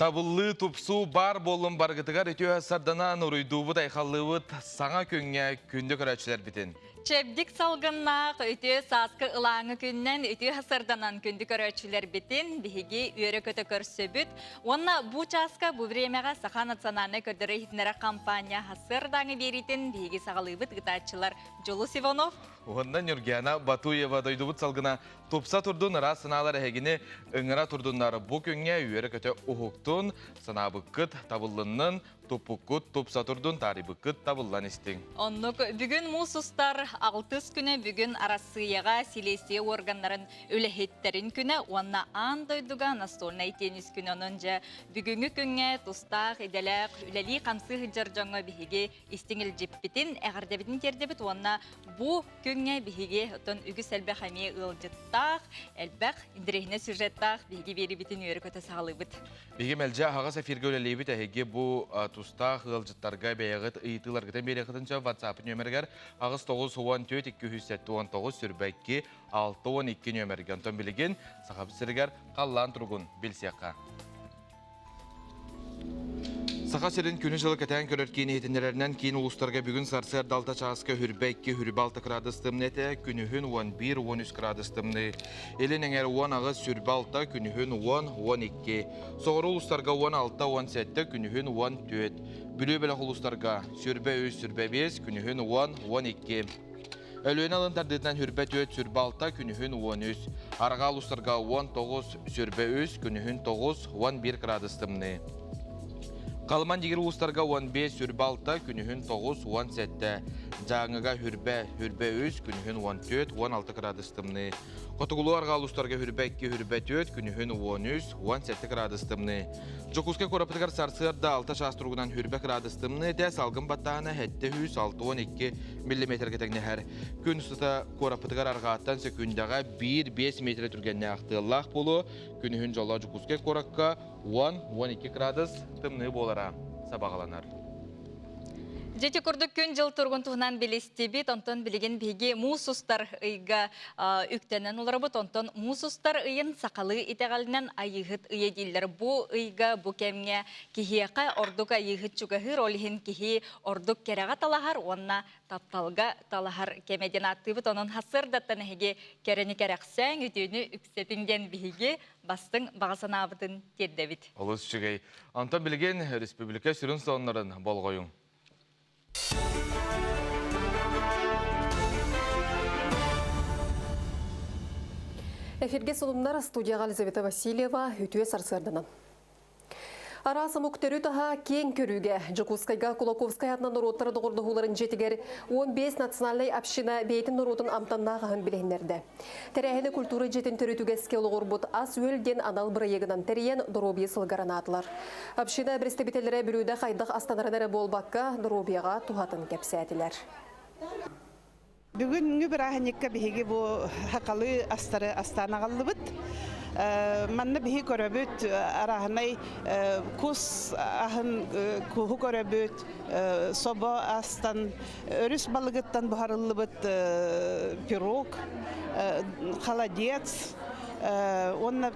Табыллыы, тупсуу баар буоллун барыгытыгар үтүө сарданан уруйдуубут, айхаллыыбыт саҥа күҥҥэ күндү көрөөччүлэрбитин. Чэбдик салгыннаах үтүө сааскы ылааҥы күннэн үтүө сарданан күндү көрөөччүлэрбитин биһиги үөрэ-көтө көрсөбүт. Уонна бу чааска бу времяҕа Саха национальнай көрдөрөр-иһитиннэрэр компания сардаҥы биэриитин биһиги саҕалыыбыт ыытааччылар Дьулус Иванов Уонна Нюргиана Батуева дойдубут салгына тупса турдун ыраас санаалар эһигини ыҥыра турдуннар бу күҥҥэ үөрэ-көтө уһуктун, санаабыккыт табыллыннын, Туппуккут тупса турдун, таарыйбыккыт табыллан истиҥ. Оннук бүгүн муус устар алтыс күнэ бүгүн Арассыыйаҕа силиэстийэ уорганнарын үлэһиттэрин күнэ уонна аан дойдуга настольнай теннис күнэ. Онон дьэ бүгүҥҥү күҥҥэ тустаах идэлээх үлэлии-хамсыы сылдьар дьоҥҥо биһиги истиҥ илдьиппитин, эҕэрдэбитин тиэрдэбит уонна бу күҥҥэ биһиги оттон үгүс элбэх эмиэ ыалдьыттаах, элбэх интэриэһинэй сюжеттаах биһиги биэриибитин үөрэ-көтө саҕалыыбыт. Биһиги мэлдьи аһаҕас эфиргэ үлэлиибит. Эһиги бу тустаах ыалдьыттарга бэйэҕит ыйытыыларгытын биэриэххитин сөп WhatsApp нүөмэригэр 8 9 14 279 22 62 нүөмэргэ. Онтон билигин Сахабыт сиригэр халлаан туругун билсиэххэ. Саха сирин күнү-дьылы кэтээн көрөр киин иһитиннэрэринэн киин улуустарга бүгүн сарсыарда 6 чааска хүрбэ 2 хүрбэ 6 кыраадыс тымныы этэ, күнүһүн 11-13 кыраадыс тымныы. Илин эҥэр 18 сүрбэ 6, күнүһүн 10 12. Соҕуруу улуустарга 16 17, күнүһүн 14. Бүлүү бөлөх улуустарга сүрбэ 3 сүрбэ 5, күнүһүн 10 12. Өлүөнэ алын тардыытынан сүрбэ 4 сүрбэ 6, күнүһүн 13. Арҕаа улуустарга 19 сүрбэ 3, күнүһүн 9 11 кыраадыс тымныы. Халыман дигир улуустарга 15 сүрбэ 6, күнүһүн 9 17. Дьааҥыга хүрбэ, хүрбэ 3, күнүһүн 14, 16 кыраадыс тымныы. Хотугулуу арҕаа улуустарга хүрбэ 2, хүрбэ 4, күнүһүн 13, 17 кыраадыс тымныы. Дьокуускай куораппытыгар сарсыарда 6 чаас туругунан хүрбэ кыраадыс тымныы этэ, салгын баттааһына 762 миллиметргэ тэҥнэһэр. Күн устата куораппытыгар арҕааттан сөкүүндэҕэ 1-5 метр түргэннээх тыаллаах буолуо. Күнүһүн дьоло Дьокуускай куоракка 10-12 кыраадыс тымныы буолара сабаҕаланар. Дьэ ити курдук күн-дьыл туругун туһунан билистибит, онтон билигин биһиги муус устар ыйга үктэнэн олоробут, онтон муус устар ыйын сахалыы итэҕэлинэн айыыһыт ыйа дииллэр. Бу ыйга, бу кэмҥэ киһиэхэ ордук айыыһыт чугаһыыр, ол иһин киһи ордук кэрэҕэ талаһар уонна тапталга талаһар кэмэ диэн ааттыыбыт. Онон сарсыардаттан эһиги кэрэни кэрэхсээҥ, үтүөнү үксэтиҥ диэн биһиги бастыҥ баҕа санаабытын тиэрдэбит. Олус үчүгэй. Онтон билигин республика сүрүн сонуннарын болҕойуҥ. Эфиргэ сонуннар студияҕа Елизавета Васильева үтүө сарсыарданан. Араас омук төрүт аһа киэҥ көрүүгэ Дьокуускайга Кулаковскай аатынан норуоттар доҕордоһууларын дьиэтигэр 15 национальнай община бэйэтин норуотун амтаннаах аһын билиһиннэрдэ. Тэрээһини культура дьиэтин төрүт үгэскэ олоҕурбут Ас-үөл диэн анал бырайыагынан тэрийэн доруобуйа сылыгар анаатылар. Община бэрэстэбиитэллэрэ бүлүүдэ хайдах астанарын эрэ буолбакка, доруобуйаҕа туһатын кэпсээтилэр. Бүгүҥҥү бырааһынньыкка биһиги бу сахалыы астары астаан аҕаллыбыт. Манна биһи көрөбүт арааһынай кус аһын куһу көрөбүт, собо астан, өрүс балыгыттан буһарыллыбыт пирог, холодец, уонна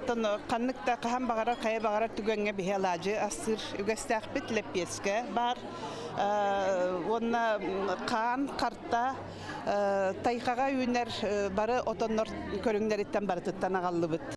ханнык да хаһан баҕарар хайа баҕарар түгэҥҥэ биһи алаадьы астыыр үгэстээхпит, лэппиэскэ баар. Уонна хаан, харта, тайхаҕа үүнэр бары отоннор көрүҥнэриттэн барытыттан аҕаллыбыт.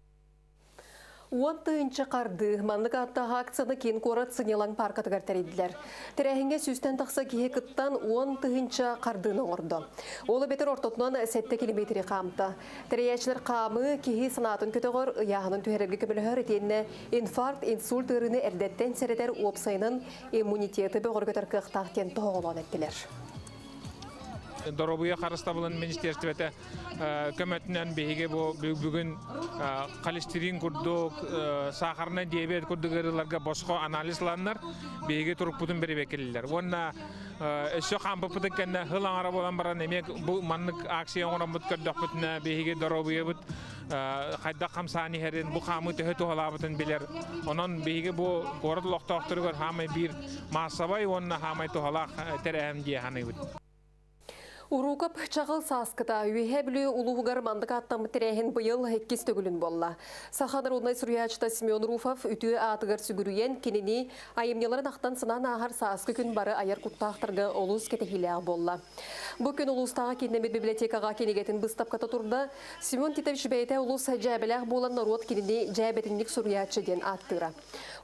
10 тыһыынча хардыы маннык ааттаах акцияны киин куорат сынньалаҥ пааркатыгар тэрийдилэр. Тэрээһиҥҥэ сүүстэн тахса киһи кыттан 10 тыһыынча хардыыны оҥордо. Ол эбэтэр ортотунан 7 километри хаамта. Тэрийээччилэр хаамыы киһи санаатын көтөҕөр, ыйааһынын түһэрэргэ көмөлөһөр итиэннэ инфаркт, инсульт ыарыыны эрдэттэн сэрэтэр уопсайынан иммунитеты бөҕөргөтөр кыахтаах диэн тоһоҕолоон эттилэр. Доруобуйа харыстабылын министиэристибэтэ көмөтүнэн биһиги бу бүгүн холестерин курдук, сахарнай диабет курдук ыарыыларга босхо анализ ыланнар биһиги турукпутун бэрэбиэркэлииллэр. Уонна өссө хаампыппытын кэннэ сыл аҥара буолан баран эмиэ бу маннык акция оҥороммут көрдөхпүтүнэ биһиги доруобуйабыт хайдах хамсаан иһэрин, бу хаамыы төһө туһалаабытын билэр. Онон биһиги бу куорат олохтоохторугар хаамай биир маассабай уонна хаамай туһалаах тэрээһин дии саныыбыт. Уруукап чаҕыл сааскыта Үөһээ Бүлүү улууһугар маннык ааттаммыт тэрээһин быйыл иккис төгүлүн буолла. Саха народнай суруйааччыта Семен Руфов үтүө аатыгар сүгүрүйэн, кинини айымньыларын ахтан-санаан ааһар сааскы күн бары айар куттаахтарга олус кэтэһиилээх буолла. Бу күн улуустааҕы кииннэммит библиотекаҕа кинигэтин быыстапката турда. Семен Титович бэйэтэ улус дьээбэлээх буолан норуот кинини дьээбэтинник суруйааччы диэн ааттыыра.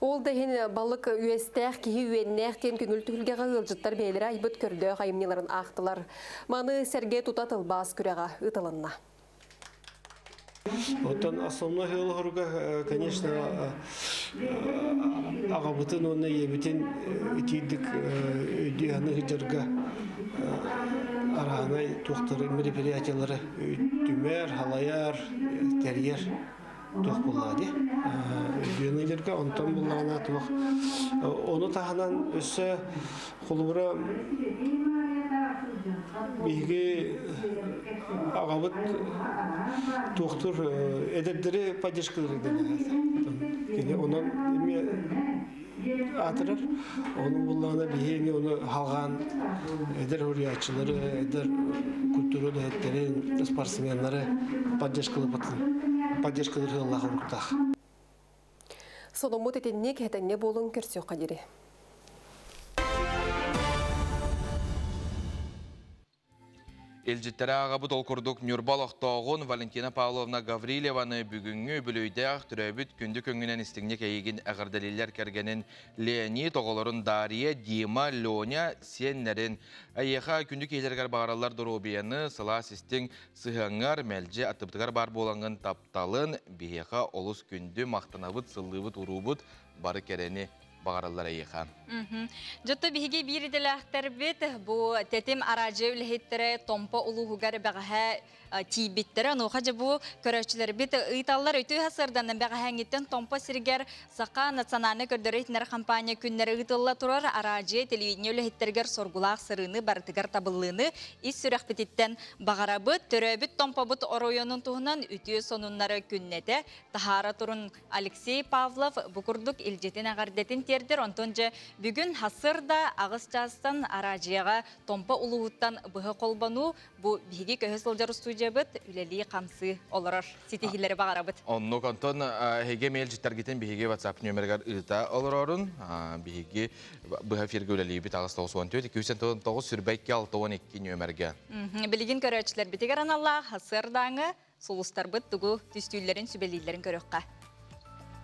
Ол да иһин балык үөстээх киһи үөннээх диэн көҥүл түһүлгэҕэ ыалдьыттар бэйэлэрэ айбыт көрдөөх айымньыларын аахтылар. Маны сэргэ тута тылбаас күрэҕэ ыытылынна. Оттон основной ыалларга, конечно, аҕабытын уонна ийэбитин итиирдик өйдүү сылдьарга араанай туохтары мероприятиялары түмэр, халайар, тэрийэр туох буоллаҕа дии өйдүөн ыйдарга онтон буллаҕына туох ону таһынан өссө холобура биһиги аҕабыт туохтур эдэрдэри поддержкалыыр кини онон эмиэ аатырар ону буллаҕына биһи эмиэ ону халҕаан эдэр суруйааччылары эдэр культура үлэһиттэрин спортсменнары поддержкалыырбытын поддержкалыыр сыаллаах уруктаах Соломмут итинник этэҥҥэ буолуҥ көрсүөххэ диэри. Илдьиттэрэ аҕабыт ол курдук Ньурба олохтооҕун Валентина Павловна Гаврильеваны бүгүҥҥү үбүлүөйдээх төрөөбүт күндү күҥҥүнэн истиҥник эйигин эҕэрдэлииллэр кэргэнин Леонид, оҕолорун Дарья, Дима, Леня сиэннэрин. Эйиэхэ күндү киһилэригэр баҕараллар доруобуйаны, сылаас истиҥ сыһыаҥҥар, мэлдьи аттыбытыгар баар буолаҥҥын тапталын, биһиэхэ олус күндү, махтанабыт, сыллыыбыт, уруубут, бары кэрэни баҕараллар эйиэхэ. Дьотто биһиги биир идэлээхтэрбит бу тэтим араадьыйа үлэһиттэрэ Томпо улууһугар бэҕэһээ тиийбиттэрэ. Онуоха дьэ бу көрөөччүлэрбит ыыталлар. Үтүө сарданан бэҕэһээҥҥиттэн Томпо сиригэр Саха национальнай көрдөрөр-иһитиннэрэр компания күннэрэ ыытылла турар. Араадьыйа телевидение үлэһиттэригэр соргулаах сырыыны барытыгар табыллыыны ис сүрэхпититтэн баҕарабыт. Төрөөбүт Томпобут оройуонун туһунан үтүө сонуннары күннэтэ таһаара турун Алексей Павлов бу курдук илдьитин эҕэрдэтин тиэрдэр. Онтон дьэ бүгүн сарсыарда аҕыс чаастан араадьыйаҕа Томпо улууһуттан быһа холбонуу бу биһиги көһө сылдьар устуудьуйабыт үлэлии-хамсыы олорор ситиһиилэри баҕарабыт. Оннук онтон эһиги мэлдьиттэргитин биһиги WhatsApp нүөмэригэр ыыта олорорун биһиги быһа эфиргэ үлэлиибит 894 299 сүрбэкки 62 нүөмэргэ. Билигин көрөөччүлэрбитигэр аналлаах сарсыардааҥы Сулустарбыт тугу түстүүллэрин сүбэлииллэрин көрүөххэ.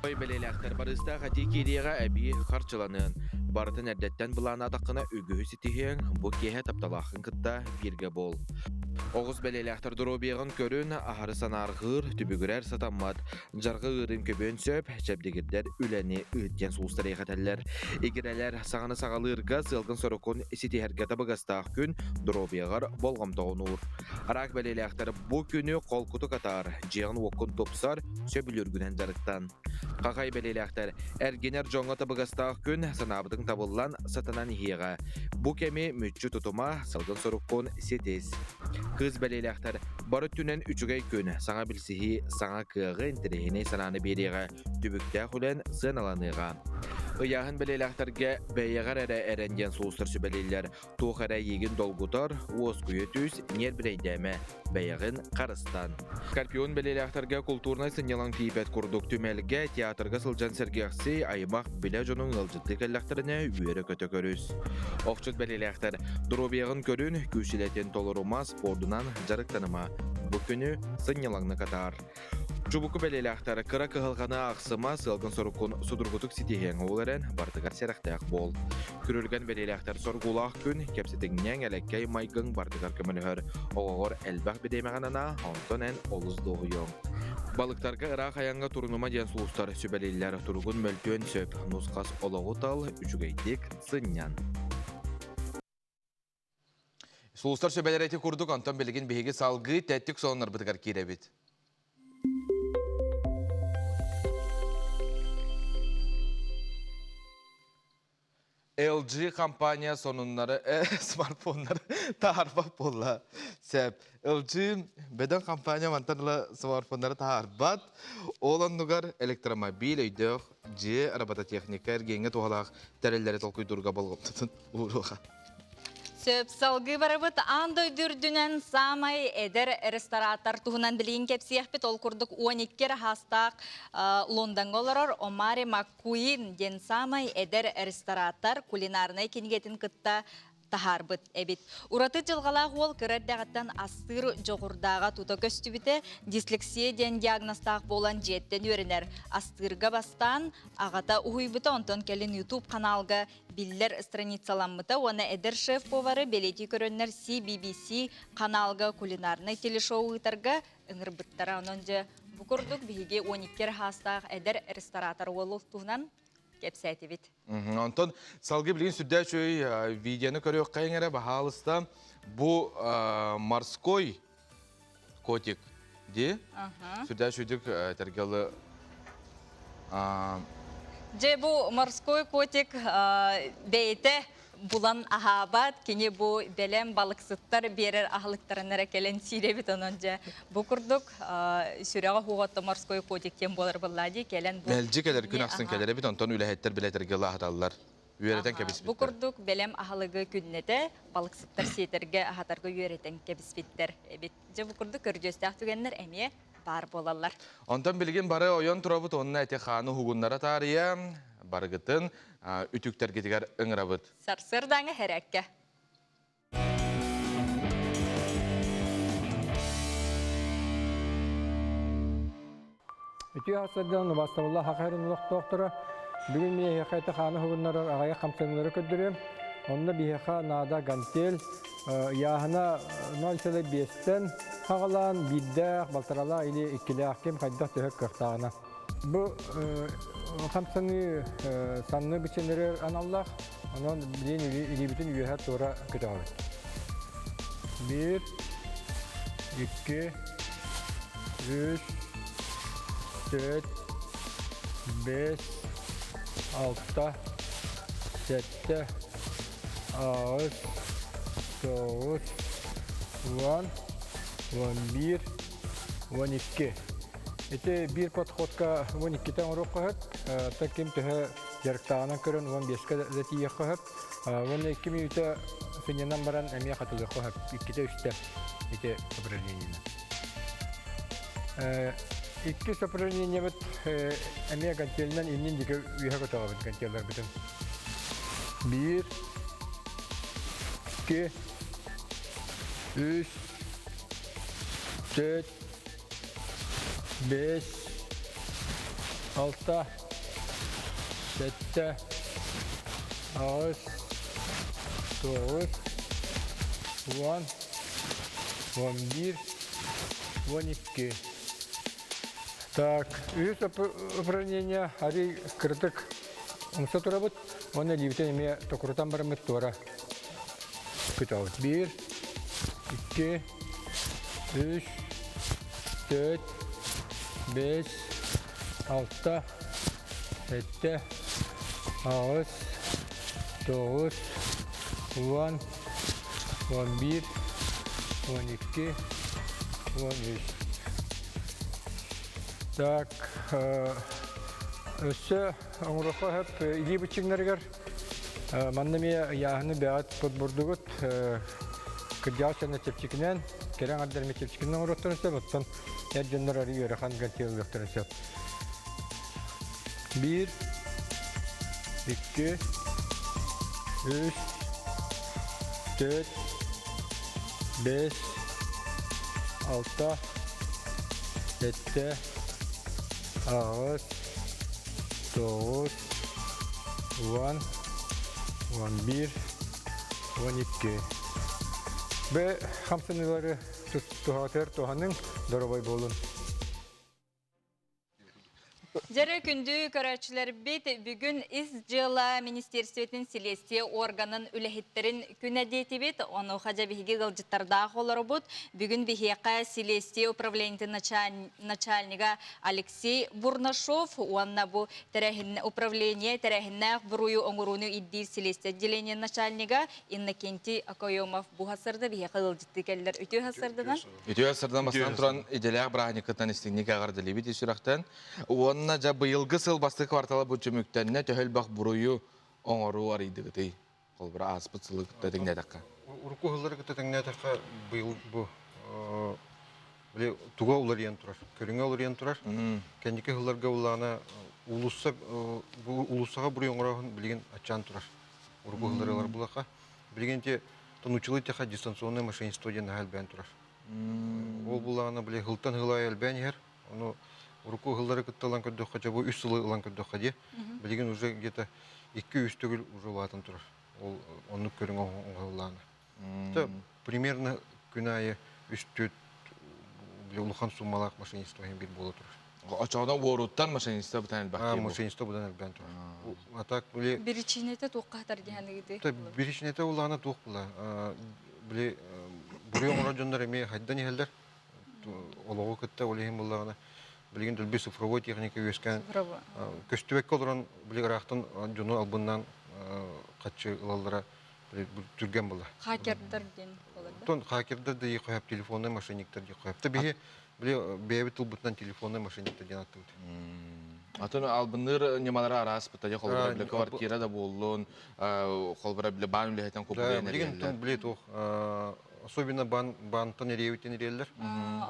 Ой бэлиэлээхтэр барыыстаах этии киириэҕэ эбии харчыланыан. Барытын эрдэттэн былааннаатаххына үгүһү ситиһиэҥ, бу киэһэ тапталааххын кытта бииргэ буол. Оҕус бэлиэлээхтэр доруобуйаҕын көрүн, аһары санаарҕыыр, түбүгүрэр сатаммат, дьарҕа ыырын көбүөн сөп, чэбдигирдэр үлэни ыыт диэн сулустар иэхэтэллэр. Игирэлэр саҥаны саҕалыырга сыалгын-соруккун ситиһэргэ табыгастаах күн, доруобуйаҕар болҕомтоҕун уур. Араак бэлиэлээхтэр бу күнү холкутук атаар, дьиэҕин-уоккун тупсар, сөбүлүүргүнэн дьарыктан. Хахай бэлиэлээхтэр эргинэр дьоҥҥо табыгастаах күн, санаабытыҥ табыллан, сатанан иһиэҕэ. Бу кэми мүччү тутума, салгын соруккун ситис. Кыыс бэлиэлээхтэр бары өттүнэн үчүгэй күн, саҥа билсиһии, саҥа кыаҕы, интэриэһинэй санааны биэриэҕэ, түбүктээх үлэн сыаналаныаҕа. Ыйааһын бэлиэлээхтэргэ бэйэҕэр эрэ эрэн диэн сулустар сүбэлииллэр. Туох эрэ эйиигин долгутар, уоскуйа түс, ньиэрбинэйдээмэ, бэйэҕин харыстан. Скорпион бэлиэлээхтэргэ култуурунай сынньалаҥ тиийбэт курдук түмэлгэ, театрга сылдьан сэргэхсий, аймах билэ дьонуҥ ыалдьыттыы кэллэхтэринэ үөрэ-көтө көрүс. Охчут бэлиэлээхтэр доруобуйаҕын көрүн, күүсүлэтин толорума, спордунан дьарыктаныма. Бу күнү сынньалаҥнык атаар. Чубуку бэлиэлээхтэр кыра кыһалҕаны аахсыма, сыалгын-соруккун судургутук ситиһиэҥ, ол эрэн барытыгар сэрэхтээх буол. Күрүлгэн бэлиэлээхтэр соргулаах күн, кэпсэтиҥнэҥ, элэккэй майгыҥ барытыгар көмөлөһөр. Оҕоҕор элбэх бириэмэҕин анаа, онтон эн олус дуоһуйуоҥ. Балыктарга ыраах айаҥҥа турунума диэн сулустар сүбэлииллэр, туругун мөлтүөн сөп, нус-хас олоҕу тал, үчүгэйдик сынньан. Сулустар сүбэлэрэ ити курдук, онтон билигин биһиги салгыы тэттик сонуннарбытыгар киирэбит. LG компания сонуннары, смартфоннары таһаарбат буолла. Сөп. LG бөдөҥ компания мантан ыла смартфоннары таһаарбат. Ол оннугар электромобиль өйдөөх дьиэ робототехника эргиэҥҥэ туһалаах тэриллэри толкуйдуурга болҕомтотун ууруоха. Сөп, салгыы барабыт. Аан дойду үрдүнэн саамай эдэр ресторатор туһунан билигин кэпсиэхпит. Ол курдук 12 эрэ саастаах Лондоҥҥа олорор Омари Маккуин диэн саамай эдэр ресторатор кулинарнай кинигэтин кытта таһаарбыт эбит. Ураты дьылҕалаах уол кыра эрдэҕиттэн астыыр дьоҕурдааҕа тута көстүбүтэ, дислексия диэн диагнозтаах буолан дьиэттэн үөрэнэр. Астыырга бастаан аҕата уһуйбута, онтон кэлин YouTube ханаалга биллэр страницаламмыта уонна эдэр шеф-повары бэлиэтии көрөннөр CBBC ханаалга кулинарнай телешоу ыытарга ыҥырбыттара. Онон дьэ бу курдук биһиги 12 эрэ саастаах эдэр ресторатор уолу туһунан кэпсээтибит. Онтон салгыы билигин сүрдээх үчүгэй видеоны көрүөххэйиҥ эрэ баһаалыста. Бу морской котик дии. Сүрдээх үчүгдүк тэргалы Дьэ бу морской котик бэйэтэ булан аһаабат, кини бу бэлэм балыксыттар биэрэр аһылыктарын эрэ кэлэн сиир эбит онон дьэ бу курдук сүрэҕэ хуоҕатта морской котик диэн буолар буоллаа дии кэлэн бу Мэлдьи кэлэр күн ахсын кэлэр эбит онтон үлэһиттэр билэтэргэ лаһаталлар үөрэтэн кэбиспиттэр. Бу курдук бэлэм аһылыгы күннэтэ балыксыттар сиэтэргэ аһатарга үөрэтэн кэбиспиттэр эбит. Дьэ бу курдук көрдьүөстээх түгэннэр эмиэ баар буолаллар. Онтон билигин бары ойон турабыт уонна эти хааны уһугуннара таарыйа барыгытын үтүктэргитигэр ыҥырабыт. Сарсыардааҥы хэрээккэ. Үтүө сарсыардан убаастабыллаах Саха сирин олохтоохторо, бүгүн мин эһиэхэ эти хааны уһугуннарар аҕыйах хамсаныылары көрдөрүөм. Онно биһиэхэ наада гантель, ыйааһына 0,5-тэн хаҕалаан биирдээх, балтаралаах или иккилээх ким хайдах төһө кыахтааҕына. Бу хамсаныы санны бичэнэрэр аналлаах, онон билигин илиибитин үөһэ туора көтөҕөбүт. Биир, икки, үс, төрт, бэс, алта, сэттэ, аҕыс, тоҕус, уон, 11, 12. Ити биир подходка 12-те оҥоруохха сөп. Та ким төһө дьарыктааҕынан көрөн 15-ке да тиийиэххэ сөп. Уонна 2 мүнүүтэ сынньанан баран эмиэ хатылыахха сөп. Иккитэ-үстэ ити упражнениены. Иккис упражнениебыт эмиэ гантелинэн иннин диэки үөһэ көтөҕөбүт гантелларбытын. Биир, икки, үс, төрт, бэс, алта, сэттэ, аҕыс, тоҕус, уон, 11, 12. Так, үһүс упражнение арый кырдык умса турабыт, уонна илиибитин эмиэ токурутан бараммыт туора күтөбүт. Биир, икки, үс, төрт, бэс, алта, сэттэ, аҕыс, тоҕус, уон, 11, 12, 13. Так, өссө оҥоруохха сөп илии быччыҥнарыгар манна эмиэ ыйааһыны бэҕэт подбурдугут кырдьаҕас дьонно чэпчэкинэн, кэрэ аҥардар эмиэ чэпчэкинэн оҥоруохтарын сөп, оттон эр дьоннор арыый ыарахан гантеллыахтарын сөп. Биир, икки, үс, төрт, бэс, алта, сэттэ, аҕыс, тоҕус, уон, 11, 12. Б хамсаныылары туһатыгар туһаныҥ, доруобай буолун. Дьэрэ күндү көрөөччүлэрбит, бүгүн Ис дьыала министиэристибэтин силиэстийэ органын үлэһиттэрин күнэ диэтибит. Онуоха дьэ биһиги ыалдьыттардаах олоробут. Бүгүн биһиэхэ силиэстийэ управлениетын начальнига Алексей Бурнашов уонна бу тэрээһин управление тэрээһиннээх буруйу оҥорууну ирдиир силиэстийэ отделение начальнига Иннокентий Окоемов бу сарсыарда биһиэхэ ыалдьыттыы кэллэр. Үтүө сарсыарданан. Үтүө сарсыардан бастаан туран идэлээх бырааһынньыккытынан истиҥник эҕэрдэлиибит ис сүрэхтэн. Уонна дьэ быйылгы сыл бастакы квартала бу түмүктэннэ төһө элбэх буруйу оҥоруу арыйдыгытый? Холобура ааспыт сылы кытта тэҥнээтэххэ. Урукку ыһыллары кытта тэҥнээтэххэ, быйыл бу били туга уларыйан турар, көрүҥэ уларыйан турар. Кэнники ыһылларга улаана уулусса бу уулуссаҕа буруй оҥорооһун билигин аччаан турар. Урукку ыһылларыгар булаха. Билигин ити тонучулуу теха дистанционное мошенничество диэн наһаа элбээн турар. Ол буллаҕына били ыһылтан ыһылай элбээн иһэр. Ону урукку ыһыллары кытта ылан көрдөххө, дьэ бу үс сылы ылан көрдөххө дии. Билигин уже где-то 2-3 төгүл уже улаатан турар. Ол оннук көрүҥ оҥоһуллаана. Это примерно күн аайы үс-түөрт улахан суммалаах мошенничество иһин биир буола турар. Очоҕуна уоруттан мошенничество бутан элбэх А, мошенничество будан элбээн турар. А так били Биричиинэтэ туохха хатар диһаныгыты? Биричиинэтэ улаана туох була? Били буруй оҥорор дьоннор эмиэ хайдан иһэллэр. Олоҕу кытта ол иһин буллаҕына билигин дэлби цифровой техника үөскээн көстүбэккэ олорон били ыраахтан дьону албыннаан хаччы ылаллара түргэн була. Хакердар диэн болар да? Тон хакердар да хоһап телефонный мошенниктар дии хоһап. Биһи били бэйэбит тылбытынан телефонный мошенниктар диэн аттыбыт. Атын албынныыр ньымалара араас быта холбура бile квартира да буоллун, холбура бile баан үлэһитен купуйан Билигин тон били туох особенно бан бантан эриэбитин ириэллэр.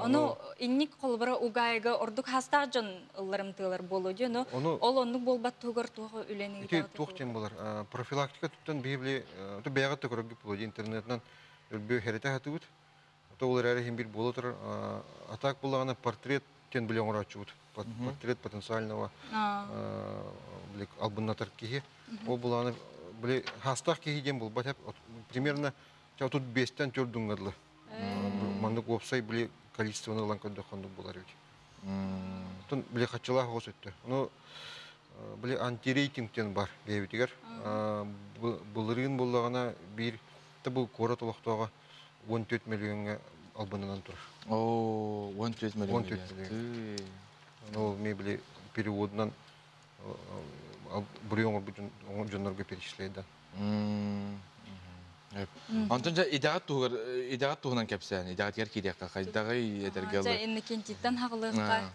Ону инник холбура угаайга ордук хастаах дьон ылларымтыылар буолуо дии, ону ол оннук буолбат туһугар туох үлэни Ити туох диэн болар профилактика туттан биһи били бэйэҕэ да көрөргүт буолуо интернетынан өлбү хэрэтэ хатыбыт. То ол эрээри иһин бир буола турар атак буллаҕына портрет диэн били оҥорооччубут. Портрет потенциального били албыннатар киһи. Ол булааны били хастаах киһи диэн булбат примерно тут бестен төрдүҥҥэ дылы. Маннык уопсай били количествоны ылан көрдөххө оннук буолар эбит. Оттон били хаччылаах оҕус өттө. Ону били антирейтинг диэн бар бэйэбитигэр. Былырыын буоллаҕына биир бу куорат олохтооҕо 14 мөлүйүөҥҥэ албыннанан турар. Оо, 14 мөлүйүөн. 14 мөлүйүөн. Ол мен били переводунан буруй оҥорбут дьоннорго перечисляйдан. Онтон дьэ идэҕит туһугар идэҕит туһунан кэпсээн, идэҕитигэр киириэххэ хайдаҕый этэргэ Дьэ инникинтиттэн хаҕылыахха.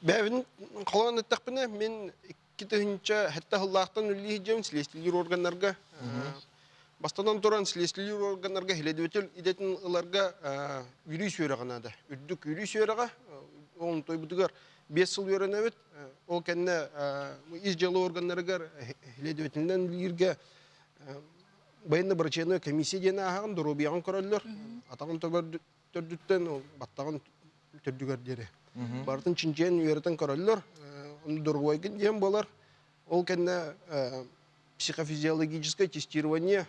Бэйэбин холоон эттэхпинэ, мин 2007 сыллаахтан үлэлии сылдьабын следствиелиир органнарга. Бастатан туран, следствиелиир органнарга следователь идэтин ыларга үөрүү сүөрэҕэ наада. Үрдүк үөрүү сүөрэҕэ, ол тойбутугар 5 сыл үөрэнэбит. Ол кэннэ ис дьыала органнарыгар следователинэн үлэлииргэ военно-врачебная комиссия диэн ааһаҕын, доруобуйаҕын көрөллөр. Атаҕын төрдүттэн, ол баттаҕын төрдүгэр диэри. Барытын чинчийэн үөрэтэн көрөллөр. Ону доруобуйгын диэн буолар. Ол кэннэ психофизиологическое тестирование,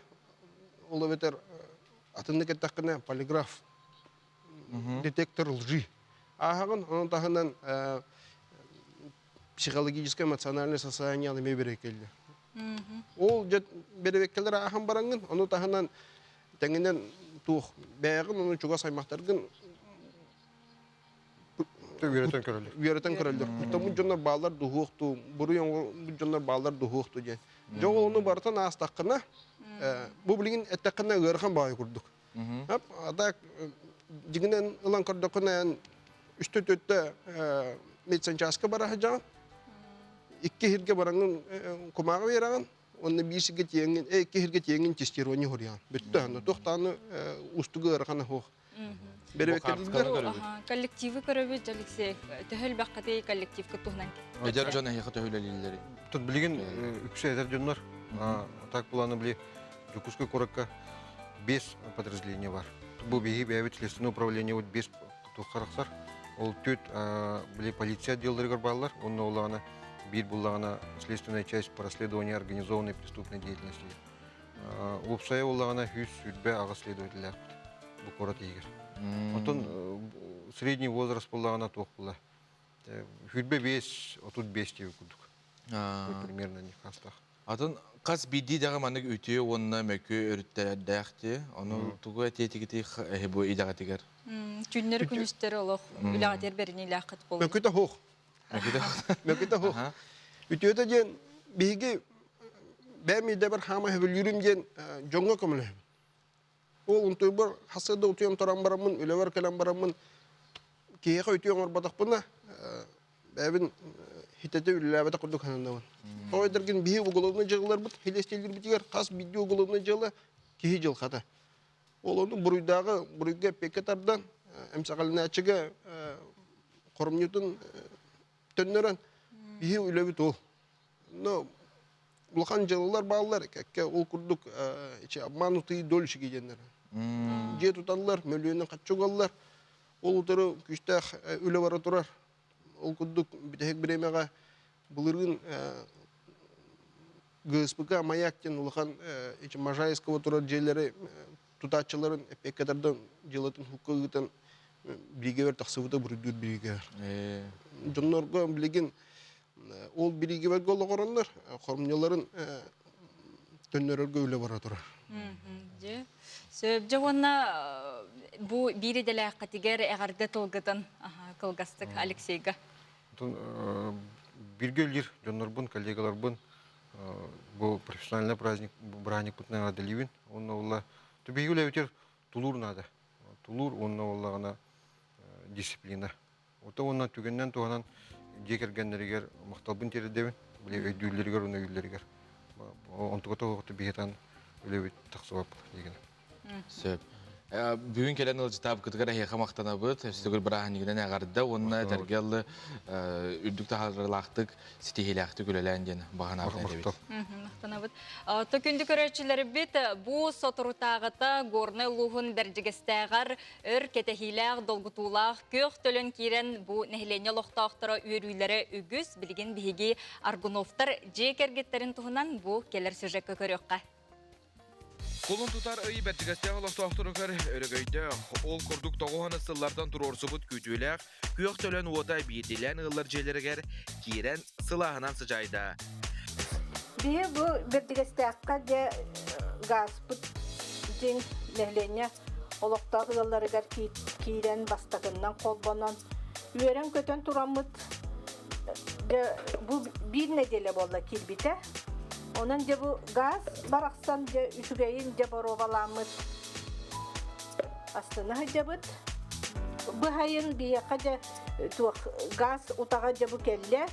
ол эбэтэр атыннык эттэххинэ полиграф, детектор лжи ааһаҕын. Онон таһынан психологическое эмоциональное состояние эмиэ бэрэкэллэр. Ол дьэ бэрэбэккэлэр ааһан бараҥҥын, ону таһынан тэҥинэн туох бэйэҕин ону чугас аймахтаргын үөрэтэн көрөллөр. Үөрэтэн көрөллөр. Куттаммыт дьоннор бааллар дуһуохту, буруй оҥорбут дьоннор бааллар дуһуохту диэн. Дьэ ол ону барытын аастаххына, бу билигин эттэххинэ ыарахан баҕайы курдук. А так дьиҥинэн ылан көрдөххүнэ эн үстэ түөртэ медсанчааска бара сылдьаҕын. Икки сиргэ бараҥҥын кумааҕы биэрэҕин, уонна биир сиргэ тиэҥҥин, икки сиргэ тиэҥҥин тестирование хоруйаҕын. Бүттэ, аны туох даҕаны уустугу ыарахана суох. Коллективы көрөбүт, Алексей. Төһө элбэххитий коллективка туһунан? Эдэр дьон эһиэхэ төһө үлэлииллэрий? Тут билигин үксэ эдэр дьоннор. Так буланы били Дьокуускай куоракка 5 подразделение бар. Бу биһи бэйэбит следственное управление вот 5 туохха Ол түт били полиция отделларыгар бааллар. Онно улаҕана биир буллаҕына следственная часть по расследованию организованной преступной деятельности. Уопсайа улаҕана 128 следователлээхпит бу куорат иһигэр. Оттон средний возраст буллаҕына туох була? 25 35 диэби курдук. Примерно не хастах. Атын хас биирдии даҕа маннык үтүө уонна мөкү өрүттэрдээх дии. Ону тугу этиэтигитий эһи бу идэҕитигэр? Күннэр күнүстэр олох үлэҕитигэр бэриниилээххит буолуо. Мөкүтэ суох. Мөкүтэ суох. Үтүөтэ диэн биһиги бэйэм идэбэр хаама сөбүлүүрүм диэн дьоҥҥо көмөлөһөбүн. Ол унтуйбар хасыада утуйан туран бараммын, үлэбэр кэлэн бараммын киһиэхэ үтүө оҥорботохпуна бэйэбин хитэтэ үлэлээбэтэх курдук сананабын. Тоҕо диэтэргин биһи уголовнай дьыалаларбыт хилиэстиилэрбитигэр хас биирдии уголовнай дьыала. Киһи дьылҕата. Ол ону буруйдааҕы буруйга эппиэккэ тардан, эмсэҕэлэнээччигэ хоромньутун төннөрөн биһи үлэбит ол. Но улахан дьыалалар бааллар, кэккэ ол курдук ичи обманутые дольщики диэннэр. Дьиэ туталлар, мөлүйүөнүн хаччы угаллар. Ол утары күүстээх үлэ бара турар. Ол курдук бүтэһик бириэмэҕэ былырыын ГСПК «Маяк» диэн улахан ичи Можайского турар дьиэлэри тутааччыларын эппиэккэ тардан дьыалатын хукка ыытан бириигэбэр тахсыбыта буруйдуур бириигэбэр. Дьоннорго билигин ол бириигэбэргэ олоҕороннор хоромньуларын төннөрөргө үлэ бара турар. Дьэ, сөп. Дьэ уонна бу биир идэлээххитигэр эҕэрдэ тылгытын кылгастык Алексейга. Бирге үллир дьоннорбун, коллегаларбын бу профессиональный праздник бырааһынньыкпытынан эҕэрдэлиибин. Уонна уолла биһиги үлэбитигэр тулуур наада. Тулуур уонна уоллаҕына дисциплина. Ото уонна түгэнинэн туһанан дьиэ кэргэннэригэр махталбын тиэрдэбин. Били өйдүүллэригэр уонна өйүүллэригэр. Онтуга тоҕоҕуту биһитан үлэбит тахсыбаппыт диигин. Сөп. Бүгүн кэлэн ыалдьытаабыккытыгар эһиэхэ махтанабыт. Өстөгүл бырааһынньыгынан эҕэрдэ уонна этэргэ ыллы үрдүк таһаарыылаахтык, ситиһиилээхтик үлэлээн диэн баҕанаабын этэбит. Махтанабыт. То күндү көрөөччүлэрбит бу соторутааҕыта Горнай улууһун Бэрдьигэстээҕэр өр кэтэһиилээх, долгутуулаах күөх төлөн киирэн бу нэһилиэнньэ олохтоохторо үөрүүлэрэ үгүс. Билигин биһиги Аргуновтар дьиэ кэргиттэрин туһунан бу кэлэр сюжекка көрүөххэ. Кулун тутар ый Бэрдьигэстээх олохтоохторугар өрөгөйдөөх, ол курдук тоҕуһаны сыллартан туруорсубут күүтүүлээх күөх төлөн уота биирдиилээн ыаллар дьиэлэригэр киирэн сылааһынан сыдьаайда. Биһи бу Бэрдьигэстээххэ дьэ гааспыт дьиҥ нэһилиэнньэ олохтоох ыалларыгар киирэн бастакыннан холбонон үөрэн-көтөн тураммыт дьэ бу биир нэдиэлэ буолла киирбитэ. Онон дьэ бу газ барахсан дьэ үчүгэйин дьэ боруобалааммыт астына сылдьабыт. Быһайын биһиэхэ дьэ туох газ утаҕа дьэ бу кэллэ.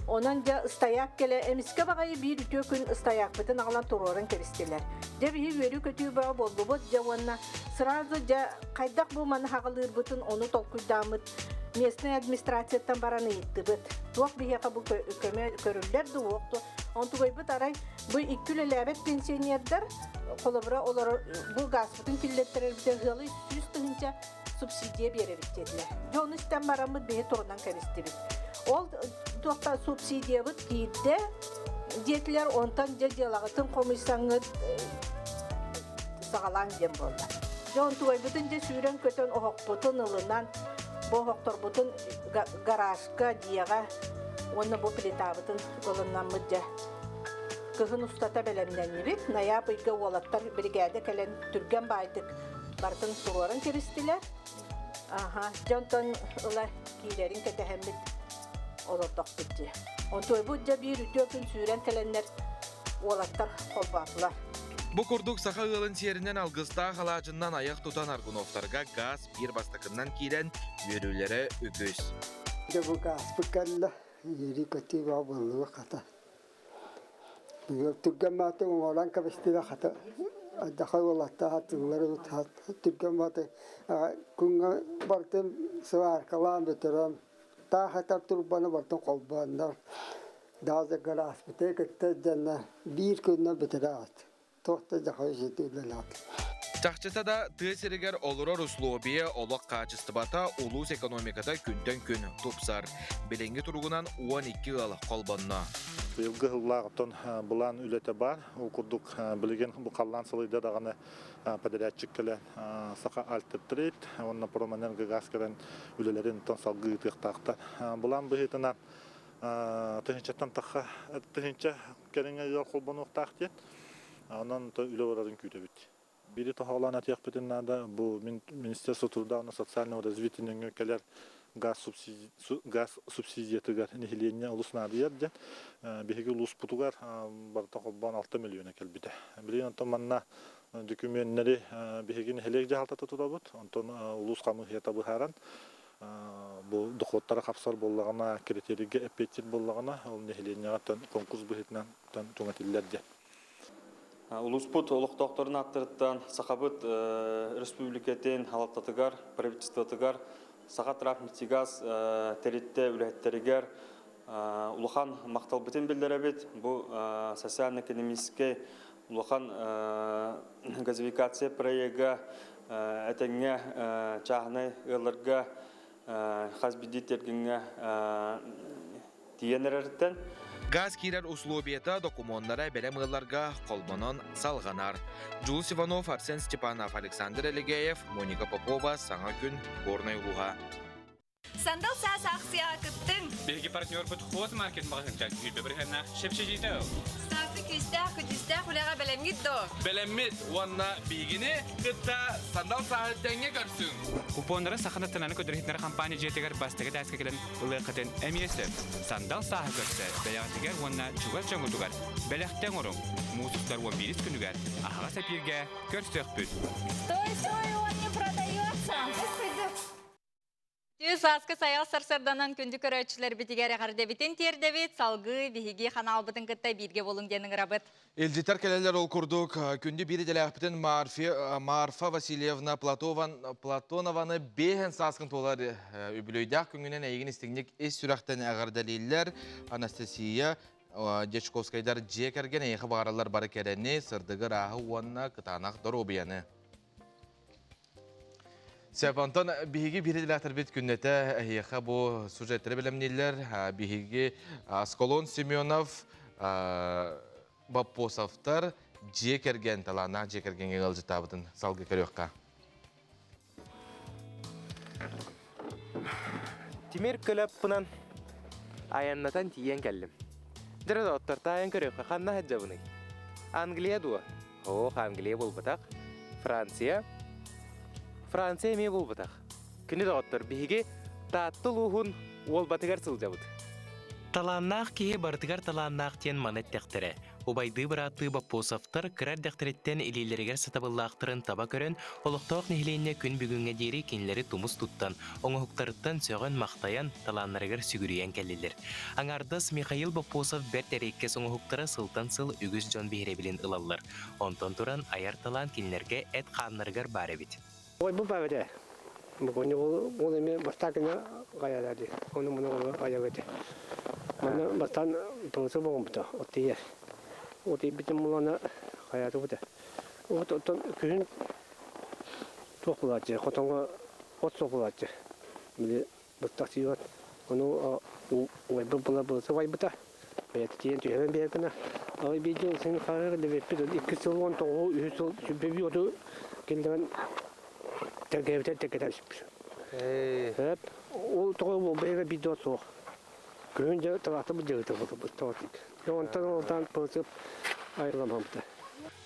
Онон дьэ ыстайаак кэлэ эмискэ баҕайы биир үтүө күн ыстайаакпытын аҕалан туруоран кэбистилэр. Дьэ биһи үөрүү-көтүү бөҕө буоллубут дьэ уонна сразу дьэ хайдах бу маны хаҕылыырбытын ону толкуйдааммыт местнай администрацияттан баран ыйыттыбыт. Туох биһиэхэ бу көмө көрүллэр дуо, дуо? Онтугайбыт арай бу икки үлэлээбэт пенсионердар холобура олорор бу газпытын киллэттэрэрбитэ ыалы 100 000 субсидия биэрэбит диэтилэр. Дьэ ону истэн бараммыт биһи турунан кэбистибит. Ол туохта субсидиябыт киирдэ диэтилэр, онтон дьэ дьыалаҕытын хомуйсаҥҥыт саҕалааҥ диэн буолла. Дьэ онтугайбытын дьэ сүүрэн-көтөн оһохпутун ылынан бу оһохторбутун гаражка, дьиэҕэ уонна бу плитабытын ылыннаммыт дьэ кыһын устата бэлэмнэннибит. Найаап ыйга уолаттар биригээдэ кэлэн түргэн баайдык барытын туруоран кэбистилэр. Аха, дьэ онтон ыла киирэрин кэтэһэммит олордохпут дии. Онтуойбут дьэ биир үтүө күн сүүрэн кэлэннэр уолаттар холбоотулар. Бу курдук саха ыалын сиэринэн алгыстаах алаадьыннан айах тутан Аргуновтарга гаас биир бастакыннан киирэн үөрүүлэрэ үгүс. Дьэ бу гааспыт кэллэ, үөрүү-көтүү бөҕө буоллубут хата. Түргэн мааты оҥорон кэбистилэр хата алдьархай уолаттаах тыллары түргэн мааты күҥҥэ барытын сваркалаан бүтэрэн таах этэр турбаны барытын холбооннор даже гарааспытын кытта дьэннэ биир күнүнэн бүтэрээт туох да дьахай үлэлээх. Чахчыта да, тыа сиригэр олорор условия, олох хаачыстыбата улуус экономиката күнтэн күн тупсар. Билиҥҥи туругунан 12 ыал холбонно. Быйылгы сыллаах оттон былаан үлэтэ баар. Ол курдук билигин бу халлаан сылыйда даҕаны подрядчик кэлэн Саха Альтертрейд уонна Промэнергогаз кэлэн үлэлэрин салгыы ыытыахтаахтар. Былаан быһыытынан тыһыынчаттан тахха тыһыынча кэриҥэ ыал холбонуохтаах диэн. Онон үлэ барарын күүтэбит. Биири тоһоҕолоон этиэхпитин наада, бу Министерство труда уонна социального развития нөҥүө кэлэр газ, газ субсидиятыгар нэһилиэнньэ олус наадыйар диэн. Биһиги улууспутугар барыта холбоон 6 миллиона кэлбитэ. Билигин онтон манна дөкүмүөннэри биһиги нэһилиэк дьаһалтата тутабыт, онтон улуус хамыыһыйата быһааран бу дохуоттара хапсар буоллаҕына, критерийгэ эппиэттиир буоллаҕына, ол нэһилиэнньэҕэ конкурс быһыытынан түҥэтиллэр диэн. Улууспут олохтоохторун ааттарыттан Сахабыт Республикатын халалтатыгар, правительствотыгар, Сахатрафнефтегаз тэрилтэ үлэһиттэригэр улахан махталбытын биллэрэбит. Бу социально-экономическэй улахан газификация проега этэҥҥэ чааһынай ыалларга хас биирдии тиэргэҥҥэ тиийэн эрэриттэн. Газ киирэр условията докумуоннара бэлэм ыалларга холбонон салҕанар. Дьулус Иванов, Арсен Степанов, Александр Элегеев, Моника Попова, Саҥа күн, Горнай улууһа. Сандал саас аахсыйаҕа кыттыҥ! Биһиги партнербут Хоз Маркет маҕаһыынтан сүүрбэ бырыһыаннаах чэпчэтиитэ ыл. Сааскы күүстээх, көдьүүстээх үлэҕэ бэлэмҥит дуо? Бэлэммит уонна биһигини кытта сандал сааһы тэҥҥэ көрсүҥ! Купоннары Саха национальнай көрдөрүүтүнэр компания дьиэтигэр бастакы этээскэ кэлэн ылыаххытын эмиэ сөп. Сандал сааһы көрсө бэйэҕитигэр уонна чугас дьоҥҥутугар бэлэхтэ оҥоруҥ. Муус устар уон биирис күнүгэр аһаҕас эпииргэ көрсүөхпүт. Стой, стой, он не продается! Түс сааскы сайал сарсарданан күндү көрөөччүлэрбитигэр эҕэрдэбитин тиэрдэбит, салгыы биһиги ханаалбытын кытта бииргэ буолуҥ диэн ыҥырабыт. Илдьитэр кэлэллэр ол курдук күндү биир идэлээхпитин Марфа Васильевна Платонованы бэһэн сааскын туолар үбүлүөйдээх күҥүнэн эйигин истиҥник ис сүрэхтэн эҕэрдэлииллэр. Анастасия Дьячковскайдар дьиэ кэргэн эйиэхэ баҕараллар бары кэрэни, сырдыгы, ырааһы уонна кытаанах доруобуйаны. Сөп, онтон биһиги биир идэлээхтэрбит күннэтэ эһиэхэ бу сюжеттары бэлэмнииллэр. Биһиги Аскалон Семенов, Боппосовтар дьиэ кэргэн, талааннаах дьиэ кэргэҥҥэ ыалдьыттаабытын салгыы көрүөххэ. Тимир көлөппунан айаннатан тиийэн кэллим. Дьэ, доҕоттор, таайан көрүөххэ, ханна сылдьабыный? Англия дуо? Ох, Англия буолбатах. Франция. Франция эмиэ буолбатах. Күнү доҕоттор, биһиги Таатта улууһун Уолбатыгар сылдьабыт. Талааннаах киһи барытыгар талааннаах диэн маны эттэхтэрэ. Убайдыы-бырааттыы Боппосовтар кыра эрдэхтэриттэн илиилэригэр сатабыллаахтарын таба көрөн, олохтоох нэһилиэнньэ күн бүгүҥҥэ диэри кинилэри тумус туттан, оҥоһуктарыттан сөҕөн-махтайан, талааннарыгар сүгүрүйэн кэллилэр. Аҥаардас Михаил Боппосов бэрт эриэккэс оҥоһуктара сылтан сыл үгүс дьон биһирэбилин ылаллар. Онтон туран айар талаан кинилэргэ эт хааннарыгар баар эбит. Ой, бу баар Бу ол эми бастакына гаяда ди. Оны муну гаягыты. Манна бастан тоңсы боғумбута, от тиер. От битим мулана гаяды бута. От оттон күһүн туох булааччы, хотоҥго от суох булааччы. Били быстах сиибат. Ону уайбыт була былысы уайбыта. Бэйэтэ тиийэн түһэрэн биэр гына. Ай биир дьыл син харар дэбиппит икки сыл уон тоҕуһу үһүс сыл сүббэби оту киллэрэн тэлгэбитэ тэлгэтэн сүппүт. Эп ол тоҕо буолбайга биир да суох. Күһүн дьэ талаата быдьыгыта буолбут. Онтон олтан пылсып айыламамта.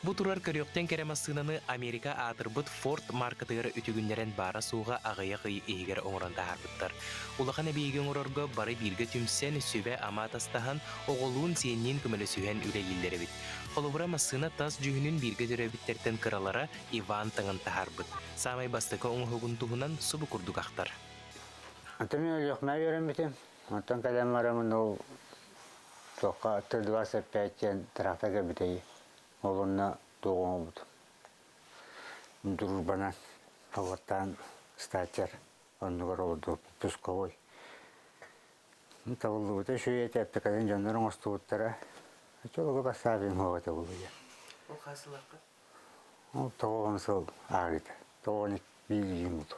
Бу турар көрүөхтэн кэрэ массыынаны Америка аатырбыт Ford маркатыгар үтүгүннэрэн баара-суоҕа аҕыйах ый иһигэр оҥорон таһаарбыттар. Улахан эбийиэги оҥорорго бары бииргэ түмсэн, сүбэ-ама атастаһан, оҕолуун-сиэнниин көмөлөсүһэн үлэлииллэр эбит. Холобура, массыына тас дьүһүнүн бииргэ төрөөбүттэртэн кыралара Иван таҥан таһаарбыт. Саамай бастакы оҥоһугун туһунан субу курдук ахтар. Онтон мин Өлүөхүмэ үөрэммитим. Онтон кэлэн бараммын ол туохха Т-25 диэн трактор кэлбитэй. Ол онно туох оҥорбутум. Дружбанан хабаттаан статер оннугар олордубут пусковой. Табыллыбыта үчүгэй этэ, эппикатын дьоннор оҥостубуттара. Чолуга бассаабын хуоҕа табыллыйа. Ол хаасылаахха? Ол тоҕоҕун сыл аарыта. Тоҕоҕун биир буолду.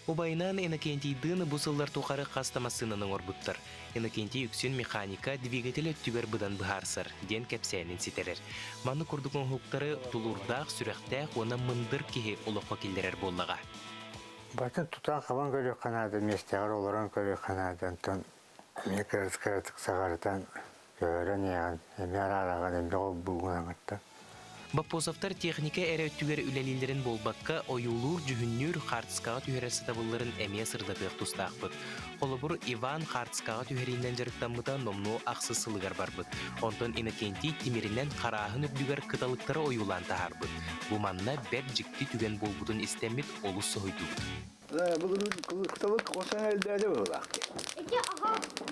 Убайынаан Иннокентийдыын бу сыллар тухары хас да массыынаны оҥорбуттар. Иннокентий үксүн механика, двигатель өттүгэр быдан быһаарсар, диэн кэпсээнин ситэрэр. Маннык курдук оҥоһуктары тулуурдаах, сүрэхтээх уонна мындыр киһи олоххо киллэрэр буоллаҕа. Батын тутан-хабан көрүөххэ наада, миэстэҕэр олорон көрүөххэ наада. Онтон эмиэ кыратык саҕарытан көһөрөн иһэҕин, эмиэ араараҕын, эмиэ холбуугун аҥыттан. Боппосовтар техника эрэ өттүгэр үлэлииллэрин буолбакка, ойуулуур-дьүһүннүүр хаартыскаҕа түһэрэр сатабылларын эмиэ сырдатыах тустаахпыт. Холобур, Иван хаартыскаҕа түһэриинэн дьарыктаммыта номнуо ахсыс сылыгар барбыт. Онтон Иннокентий тимиринэн харааһын үрдүгэр кыталыктары ойуулаан таһаарбыт. Бу манна бэрт дьикти түгэн буолбутун истэммит олус соһуйдубут. Былырыын кыталык осан элбээде быһылаах.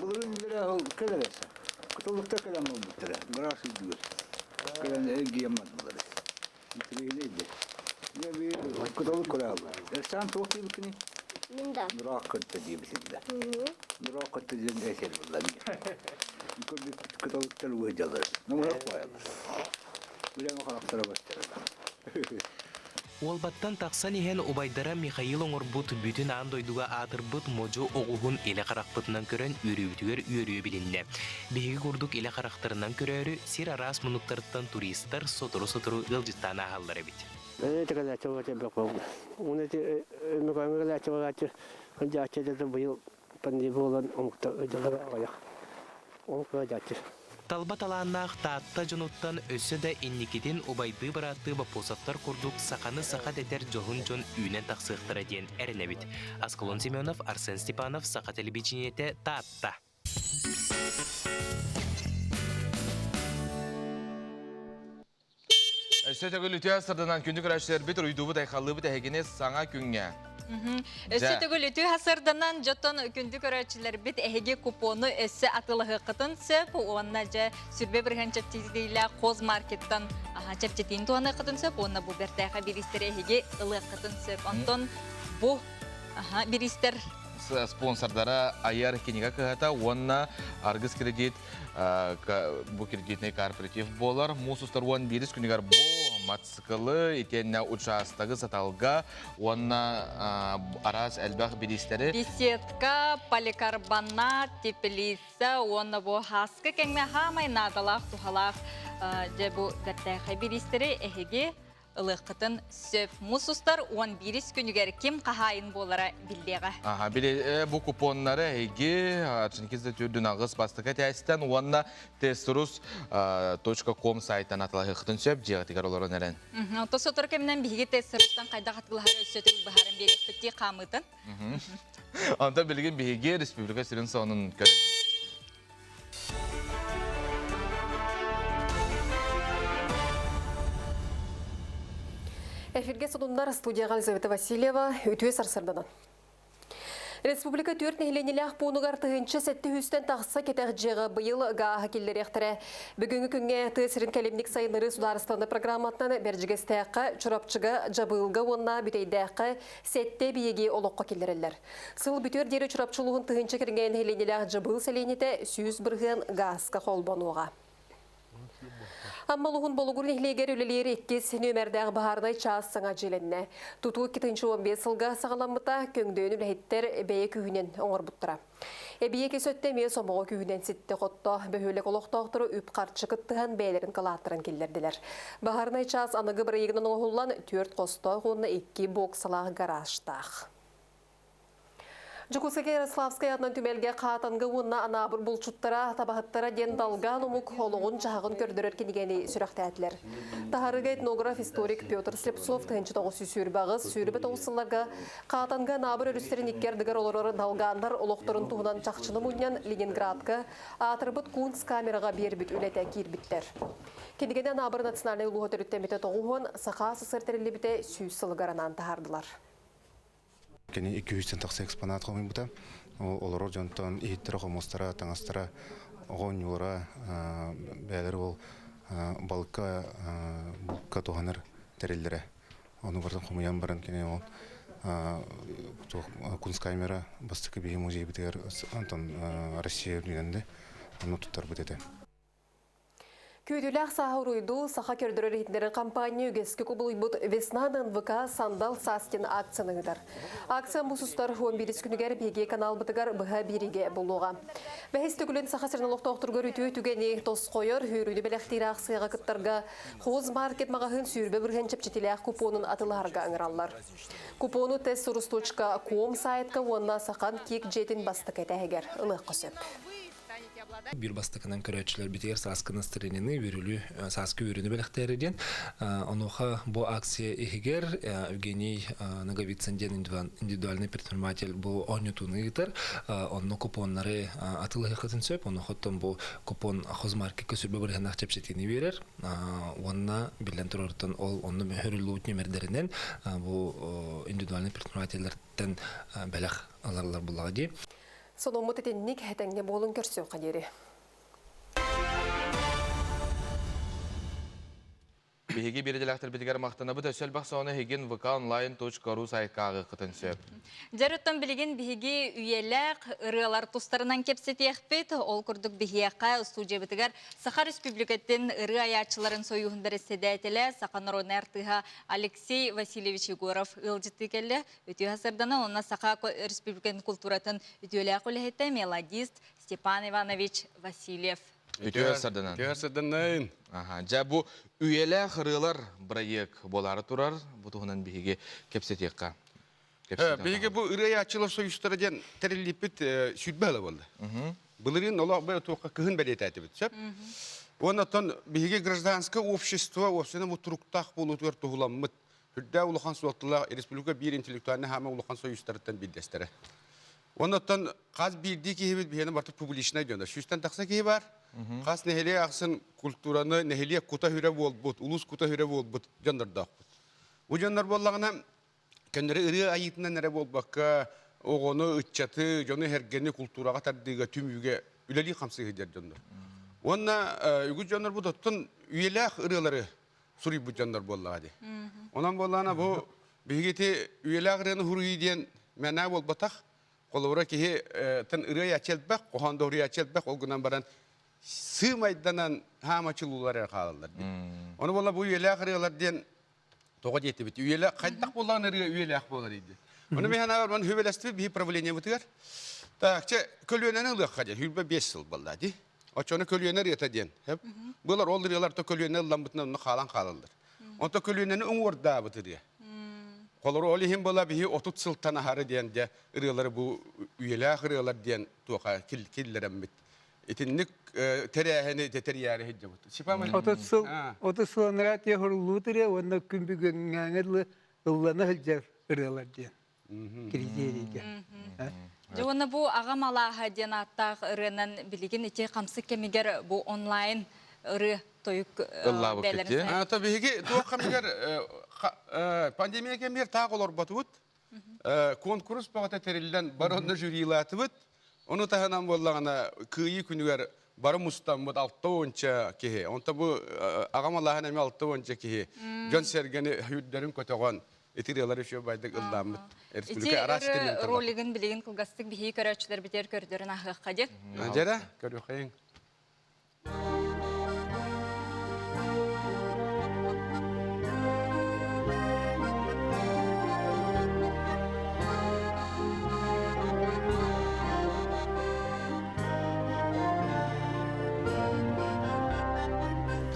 Былырыын кэлэресе. Кыталыктар кэлэн буолбуттара. Граас үрдүгэр. Кэлэн эргийэн бардылар. Үчүгэйдэй дии. Дьэ биир кыталы көрөөллөр. Эрсаан туох диэбиккиний? Мин да. Нураах кытта диэбитин да. Нураах кытта диэн этэр буолла. Көрбүт кыталыктар уһдьалар. Намыһах баайалар. Билэҥ харахтара көстөр. Уолбаттан тахсан иһэн убайдара Михаил оҥорбут бүтүн аан дойдуга аатырбыт модьу оҕуһун илэ харахпытынан көрөн үөрүүбүтүгэр үөрүү билиннэ. Биһиги курдук илэ харахтарынан көрөөрү сир араас муннуктарыттан туристар сотору-сотору ыалдьыттаан ааһаллар эбит. Талба талааннаах Таатта дьонуттан өссө да инникитин убайдыы-бырааттыы Боппосовтар курдук саханы саха дэтэр дьоһун дьон үүнэн тахсыахтара диэн эрэнэбит. Аскалон Семенов, Арсен Степанов, Саха телевидениетэ, Таатта. Өссө төгүл үтүө сырданан күндү көрөөччүлэрбит уруйдуубут айхаллыыбыт эһигини саҥа күҥҥэ. Өссө төгүл үтүө сырданан дьоттон күндү көрөөччүлэрбит эһиги купону өссө атыылаһыаххытын сөп уонна дьэ сүрбэ бырыһан чэпчэтиилээх Хозмаркеттан чэпчэтиин туһаныаххытын сөп уонна бу бэртээхэ бириистэри эһиги ылыаххытын сөп. Онтон бу бириистэр спонсордара айар кинигэ кыһата уонна Аргыс кредит бу кредитный кооператив буолар. Муус устар 11 күнүгэр бу матсыкылы итиэннэ учаастагы саталга уонна араас элбэх бириистэри Беседка, поликарбонат, теплица уонна бу хаска кэҥҥэ хаамай наадалаах туһалаах дьэ бу бэртээхэй бириистэри эһиги ылыаххытын сөп. Мус устар 11 күнүгэр ким хаһаайын буолара биллиэҕэ. Аха, били бу купоннары эһиги Чингиз түрдүн аҕыс бастакы тээстэн уонна testrus.com сайтан атылаһыаххытын сөп дьиэҕитигэр олорон эрэн. Ото сотору кэминэн биһиги теструстан хайдах атылаһары өссө төгүл быһааран биэриэхпит дии хаамыытын. Онтон билигин биһиги республика сүрүн сонун көрөбүт. Эфирге сонуннар студияға Елизавета Васильева үтүө сарсырданан. Республика төрт нэһилиэнньэлээх пуунугар тыһыынча сэттэ үстэн тахса кэтэх дьиэҕэ быйыл гааһы киллэриэхтэрэ. Бүгүҥҥү күҥҥэ тыа сирин кэлимник сайыннарыы судаарыстыбаннай программатынан Бэрдьигэстээххэ, Чурапчыга, Дьабыылга уонна Бүтэйдээххэ сэттэ эбийиэги олоххо киллэрэллэр. Сыл бүтүөр диэри Чурапчы улууһун тыһыынча кэриҥэ нэһилиэнньэлээх Дьабыыл сэлиэнньэтэ 100% гааска холбонуоҕа. Амма улууһун Болугур нэһилиэгэр үлэлиир иккис нүөмэрдээх баһаарынай чаас саҥа дьиэлэннэ. Тутуу 2015 сылга саҕаламмыта, көҥдөйүн үлэһиттэр бэйэ күүһүнэн оҥорбуттара. Эбийиэк ис өттө эмиэ сомоҕо күүһүнэн ситтэ-хотто. Бөһүөлэк олохтоохторо үп-харчы кыттыһан бэйэлэрин кылааттарын киллэрдилэр. Баһаарынай чаас аныгы бырайыгынан оҥоһуллан түөрт хостоох уонна икки боксалаах гаражтаах. Дьокуускайга Ярославскай аатынан түмэлгэ Хаатанга уонна Анаабыр булчуттара, табаһыттара диэн далгаан омук олоҕун-дьаһаҕын көрдөрөр кинигэни сүрэхтээтилэр. Таһарыга этнограф, историк Петр Слепцов 1928-29 сылларга Хаатанга Анаабыр өрүстэрин икки ардыгар олорор далгааннар олохторун туһунан чахчыны мунньан Ленинградка аатырбыт Кунсткамераҕа биэрбит үлэтэ киирбиттэр. Кинигэни Анаабыр национальнай улууһа төрүттэммитэ 90, Саха СССР тэриллибитэ 100 сылыгар анаан таһаардылар. Кини 200-тэн тахса экспонат хомуйбута. Олорор дьонтон иһиттэрэ, хомустара, таҥастара, оҕо оонньуулара, бэйэлэрэ ол балыкка булка туһанар тэриллэрэ. Ону барытын хомуйан баран кини ол Кунсткамера бастакы биһи музейбытыгар онтон Россия үрдүнэн да ону туттарбыт этэ. Күүтүүлээх сааһы уруйдуу саха көрдөрөр иһитиннэрэр компания үгэскэ кубулуйбут Весна НВК Сандал саас диэн акцияны ыытар. Акция муус устар 11 күнүгэр биһиги каналбытыгар быһа биэриигэ буолуоҕа. Бэһис төгүлүн Саха сирин олохтоохторугар үтүө түгэни тосхойор, үөрүүнү бэлэхтиир аахсыйаҕа кыттарга Хозмаркет маҕаһыын сүүрбэ бырыһыан чэпчэтиилээх купонун атылаһарга ыҥыраллар. Купону testsurus.com сайтка уонна Сахан Кик дьиэтин бастакы этээһигэр ылыахха сөп. Биир бастакынан көрөөччүлэрбитигэр сааскы настроениены, үөрүүлүү, сааскы үөрүүнү бэлэхтээри диэн. Онуоха бу акция иһигэр Евгений Ноговицын диэн индивидуальный предприниматель бу оонньотууну ыытар. Онно купоннары атыылаһыаххытын сөп. Онуоха бу купон хозмаркетка сүрбэ бырыһыаннаах чэпчэтиини биэрэр. Уонна биллэн турартан ол онно мөһөрүллубут нүмердэринэн бу индивидуальный предпринимательлэртэн бэлэх аларлар буллаҕа дии. Соломмут итинник этэҥҥэ буолун көрсүөххэ диэри. Биһиги биирдэлээхтэрбитигэр махтанабыт өссө элбэх соны эһигин vkonline.ru сайтка ааҕыаххытын сөп. Дьарыттан билигин биһиги үйэлээх ырыалар тустарынан кэпсэтиэхпит. Ол курдук биһиэхэ устуудьуйабытыгар Саха Республикатын ырыа айааччыларын сойууһун бэрэссэдээтэлэ, саха народнай артыыһа Алексей Васильевич Егоров ыалдьыттыы кэллэ. Үтүө сырдана уонна Саха Республикатын култууратын үтүөлээх үлэһитэ, мелодист Степан Иванович Васильев. Үтүө сарданан. Үтүө сарданайын. Аха, дьэ бу үйэлээх ырыалар бырайыак буолаары турар. Бу туһунан биһиги кэпсэтиэххэ. Биһиги бу ырыаяччылар союзтара диэн тэриллиппит сүрбэ ыла буолла. Былырыын олох бу туохха кыһын бэлиэтээтибит, сөп? Уонна оттон биһиги гражданское общество уопсайынан бу туруктаах буолуутугар туһуламмыт үрдээх улахан суолталаах республика биир интеллектуальнай хаама улахан союзтарыттан биирдэстэрэ. Оннуттан хас биирдии киһибит биһиэнэ барыта публичнай дьоно. Сүүстэн тахса киһи бар. Хас нэһилиэк ахсын культураны нэһилиэк кута-хүрэ буолбут, улуус кута-хүрэ буолбут дьоннордоохпут. Бу дьоннор буоллаҕына көннөрү ырыа айыытынан эрэ буолбакка, оҕону, ыччаты, дьону эргэни култуураҕа тардыыга, түмүүгэ үлэлии-хамсыы сылдьар дьоннор. Уонна үгүс дьоннор бу оттон үйэлээх ырыалары суруйбут дьоннор буоллаҕа дии. Онон буоллаҕына бу биһиги ити үйэлээх ырыаны суруйуу диэн мэнээ буолбатах. Холобура киһи тын ырыа элбэх, хоһоон да уруйааччы элбэх, ол гынан баран сыымайданан хаамачылуулар эрэ хаалаллар дии. Ону буолла бу үйэлээх ырыалар диэн тоҕо диэтибит? Үйэлээх хайдах буоллаҕына ырыа үйэлээх буолар диye. Ону мен санаабар ман хүбэлэстибит биһи правлениебытыгар. Так, чэ көлүөнэни ылыахха диэн, хүрбэ 5 сыл буолла дии. Оччону көлүөнэ ырыата диэн. Былар ол ырыалар то көлүөнэ ылламмытынан онно хаалан хаалаллар. Онто көлүөнэни уҥуордаабыт ырыа. Холору ол иһин была биһи 30 сылтан аһары диэн дьэ ырыалары бу үйэлээх ырыалар диэн туоха киллэрэммит. Итинник тэрээһини тэрийээри сылдьабыт. 30 сыл 30 сыл анараа тиэ хоруллубут ырыа уонна күн бүгүҥҥээҥи ыллана сылдьар ырыалар диэн. критерийгэ. Дьэ уонна бу аҕам алааһа диэн ааттаах ырыанан билигин ити хамсык кэмигэр бу онлайн ырыа тойук бэлэрин То биһиги туох кэмигэр пандемия кэмигэр таах олорботубут. Конкурс бөҕөтө тэриллэн бары онно жюрилаатыбыт. Ону таһынан буоллаҕына кыайыы күнүгэр бары мустаммыт 60 киһи. Онто бу аҕам алааһын эмиэ 60 киһи дьон-сэргэни үрдэрин көтөҕөн Ити ырыалар үчүгэй байдык ылламмыт. Республика араас Ити ролигын билигин кылгастык биһиги көрөөччүлэрбитигэр көрдөрөн аһыахха диэн. Дьэрэ, көрүөххэйиҥ.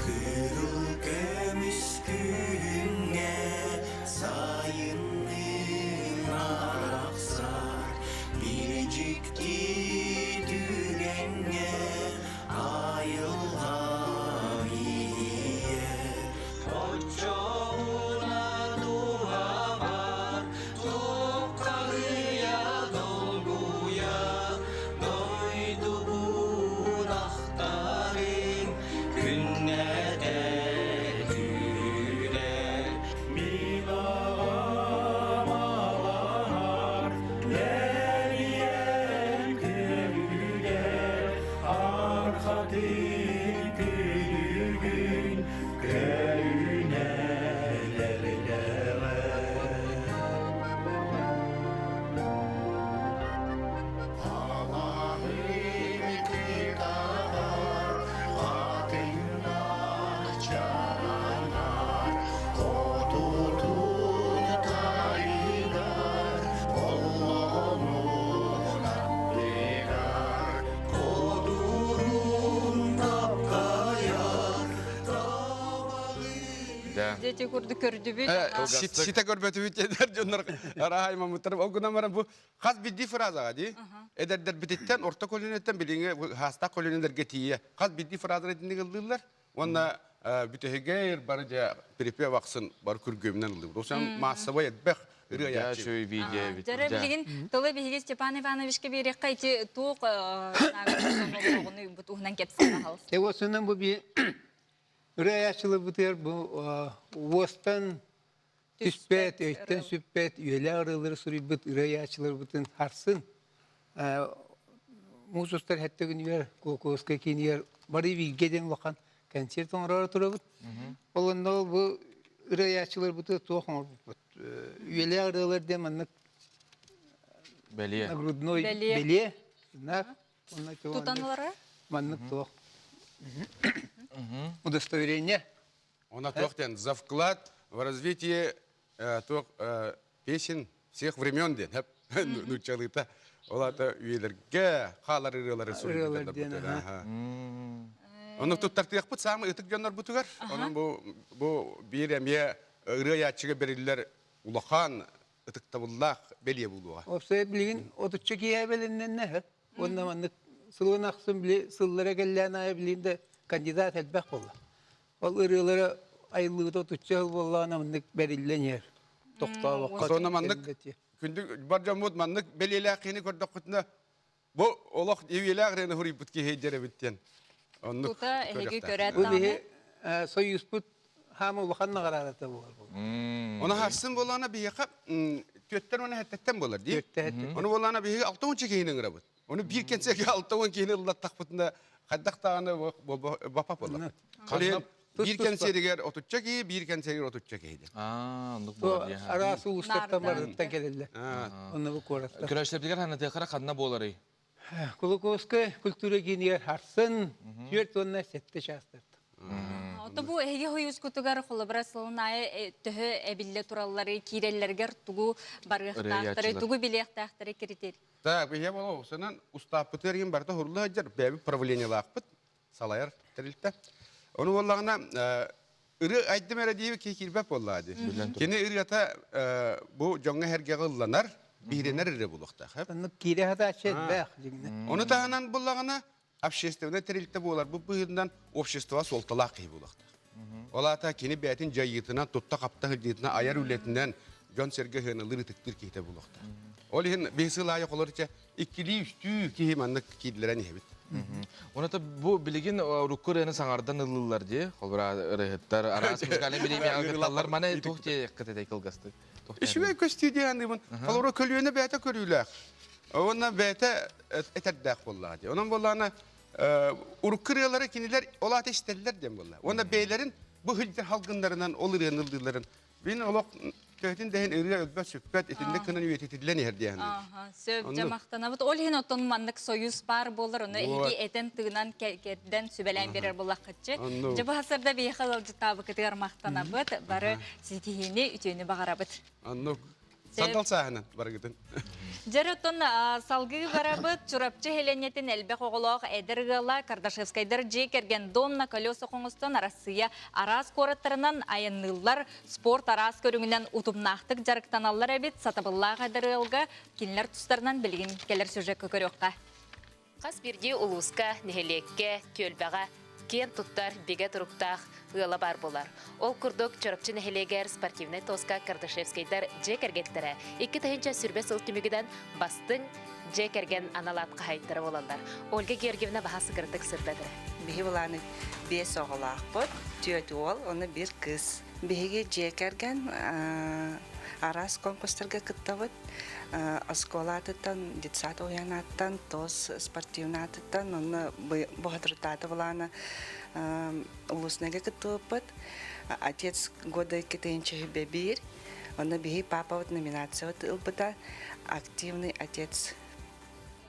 Кыһыл көмүс күһүҥҥэ сайынныын арахсар биир дьикти түгэҥҥэ айылҕа иһийэр оччоҕуна дууһабар туоххаһыйа долгуйа дойдубун ахтарым күннэтэ күүтэр мин аҕам алаһар лэриэн күлүгэр архатын күлүгүн көрүнэн эрдэҕэ. Дети курдук көрдүбүт. Сите көрбөтүбүт диэннэр дьоннор арааһай мамыттар. Ол гынан баран бу Хас биирдии фразаҕа дии. Эдэрдэрбититтэн, орто көлүөнэттэн билиҥҥи хаастаах көлүөнэлэргэ тиийэ хас биирдии фразаны итинник ыллыыллар. Уонна бүтэһигэр бары дьэ припев ахсын бары күргүөмүнэн ыллыыбыт. Ол маассабай элбэх ырыа айааччы. видео эбит. Дьэрэ билигин тылы биһиги Степан Ивановичка биэриэххэ ити туох бу туһунан кэпсээн аһал. Эвосынан бу би ырыа айааччыларбытыгар бу уостан Түспэт, өйтөн сүппэт, үйэлээх ырыалары суруйбут ырыа харсын муус устар хэттэ күнүгэр Кулаковскай киинигэр бары бииргэ диэн улахан концерт оҥороро турабыт. Ол онно бу ырыаяччыларбыты туох оҥорбуппут. Үйэлээх ырыалар диэн маннык Бэлиэ. Нагрудной бэлиэ. Знак. Тутан ылара? Маннык туох. Удостоверение. Она туох диэн за вклад в развитие туох песен всех времен диэн нууччалыыта. Ол аата үйэлэргэ хаалар ырыалары суруйбут. Ону туттартыахпыт саамай ытык дьоннорбутугар. Онон бу бу биир эмиэ ырыа бэриллэр улахан ытыктабыллаах бэлиэ буолуоҕа. Опсай билигин отучча киһи бэлиннэннэ уонна маннык сылын ахсын били сыллара кэллээн аайы билигин да кандидат элбэх буолла. Ол ырыалара айыллыбыта отучча сыл буоллаҕына маннык бэриллэн иһэр. Тохтообокко. Сонно маннык күндү бар дьоммут маннык бэлиэлээх киһини көрдөххүтүнэ бу олох үйэлээх ырыаны хуруйбут киһи дьэрэбит диэн. Оннук Тута эһиги көрөөт Бу биһи союзпут хаама улахан наҕараадата буолар. Оны харсын болана биһиэхэ түөттэн уонна хэттеттен болар дии. Оны болана биһиги 60 киһини ыҥырабыт. Оны биир кэнсиэргэ 60 киһини ыллаттахпытына хайдах даҕаны бапа болар. Биир кэнсиэригэр отучча киһи, биир кэнсиэригэр отучча киһи диэн. Аа, оннук буолар дии. Араас улуустартан барыттан кэлэллэр. Онно бу куораттар. Көрөөччүлэрбитигэр ханна ханна буоларый? Кулаковскай культура киинигэр харсын 47 чаастарда. Ото бу эһиги хойуускутугар холобура сылын аайы төһө эбиллэ тураллары киирэллэригэр тугу барыахтаахтары, тугу билиэхтээхтэри критерий. Так, биһиэ боло осынан устааппытыгар иһин барыта хурулла сылдьар, бэйэбит правлениелаахпыт, салайар тэрилтэ. Ону буоллаҕына ырыа айдым эрэ диэби киһи киирбэт буоллаҕа дии. Кини ырыата бу дьоҥҥо сэргэҕэ ылланар, биһирэнэр ырыа буолуохтаах. Оннук киирэ сатааччы элбэх дьиҥинэ. Ону таһынан буллаҕына общественнай тэрилтэ буолар бу быһыытынан общество суолталаах киһи буолуохтаах. Ол аата кини бэйэтин дьайыытынан, тутта-хапта сылдьыытынан, айар үлэтинэн дьон-сэргэ сыаналыыр ытыктыыр киһитэ буолуохтаах. Ол иһин биһи сыл аайы холоруча иккилии-үстүү киһи маннык киирдилэрэн иһэбит. Онон бу билигин урукку ырыаны саҥардан ыллылар дии. Холбура ырыһыттар араас музыкальный бириэмийэҕэ кытталлар. Маны туох диэххит этэй кылгастык? Үчүгэй көстүү дии саныыбын. Холобура көлүөнэ бэйэтэ көрүүлээх. Уонна бэйэтэ этэрдээх буоллаҕа дии. Онон буоллаҕына урукку ырыалары кинилэр ол аата истэллэр диэн буолла. Уонна бэйэлэрин бу сылдьар халгыннарынан ол ырыаны ыллыылларын Мин олох төһөтүн да иһин ырыа өлбөт-сүппэт, итинник гынан үйэтитиллэн иһэр диэн Аха, сөп дьэ махтанабыт. Ол иһин оттон маннык союз баар буолар, ону эһиги этэн-тыынан кэрдэн сүбэлээн биэрэр буоллаххытчы. Дьэ бу хасарда биһиэхэ ыалдьыттаабыкытыгар махтанабыт, бары ситиһиини, үтүөнү баҕарабыт. Оннук. Сандал сааһынан барыгытын. Дьэр оттон салгыы барабыт Чурапчы һэлиэнньэтин элбэх оҕолоох эдэр ыала Кардашевскайдар дьиэ кэргэн Дом на колесах оҥостон Арассыыйа араас куораттарынан айанныыллар, спорт араас көрүҥүнэн утумнаахтык дьарыктаналлар эбит. Сатабыллаах эдэр ыалга кинилэр тустарынан билигин кэлэр сюжекка көрүөххэ. Хас биирдии улууска, нэһилиэккэ, түөлбэҕэ киэн туттар, бигэ туруктаах ыала баар буолар. Ол курдук, Чурапчы нэһилиэгэр спортивнай тоска Кардашевскайдар дьиэ кэргэттэрэ 2020 сыл түмүгүнэн бастыҥ дьиэ кэргэн анал аат хаһаайыттара буолаллар. Ольга Георгиевна баһа сыгырдык сырдатар. Биһи былааны биэс оҕолоохпут, түөрт уол, уонна биир кыыс. Биһиги дьиэ кэргэн араас конкурстарга кыттабыт. Оскуола аатыттан, детсад уһуйаан ааттан, ТОС спортивный аатыттан, онно бухатырытааты былаана улуснайга кыттыбыппыт. Отец года 2001. Онно биһи папабыт номинациябыт ылбыта «Активный отец».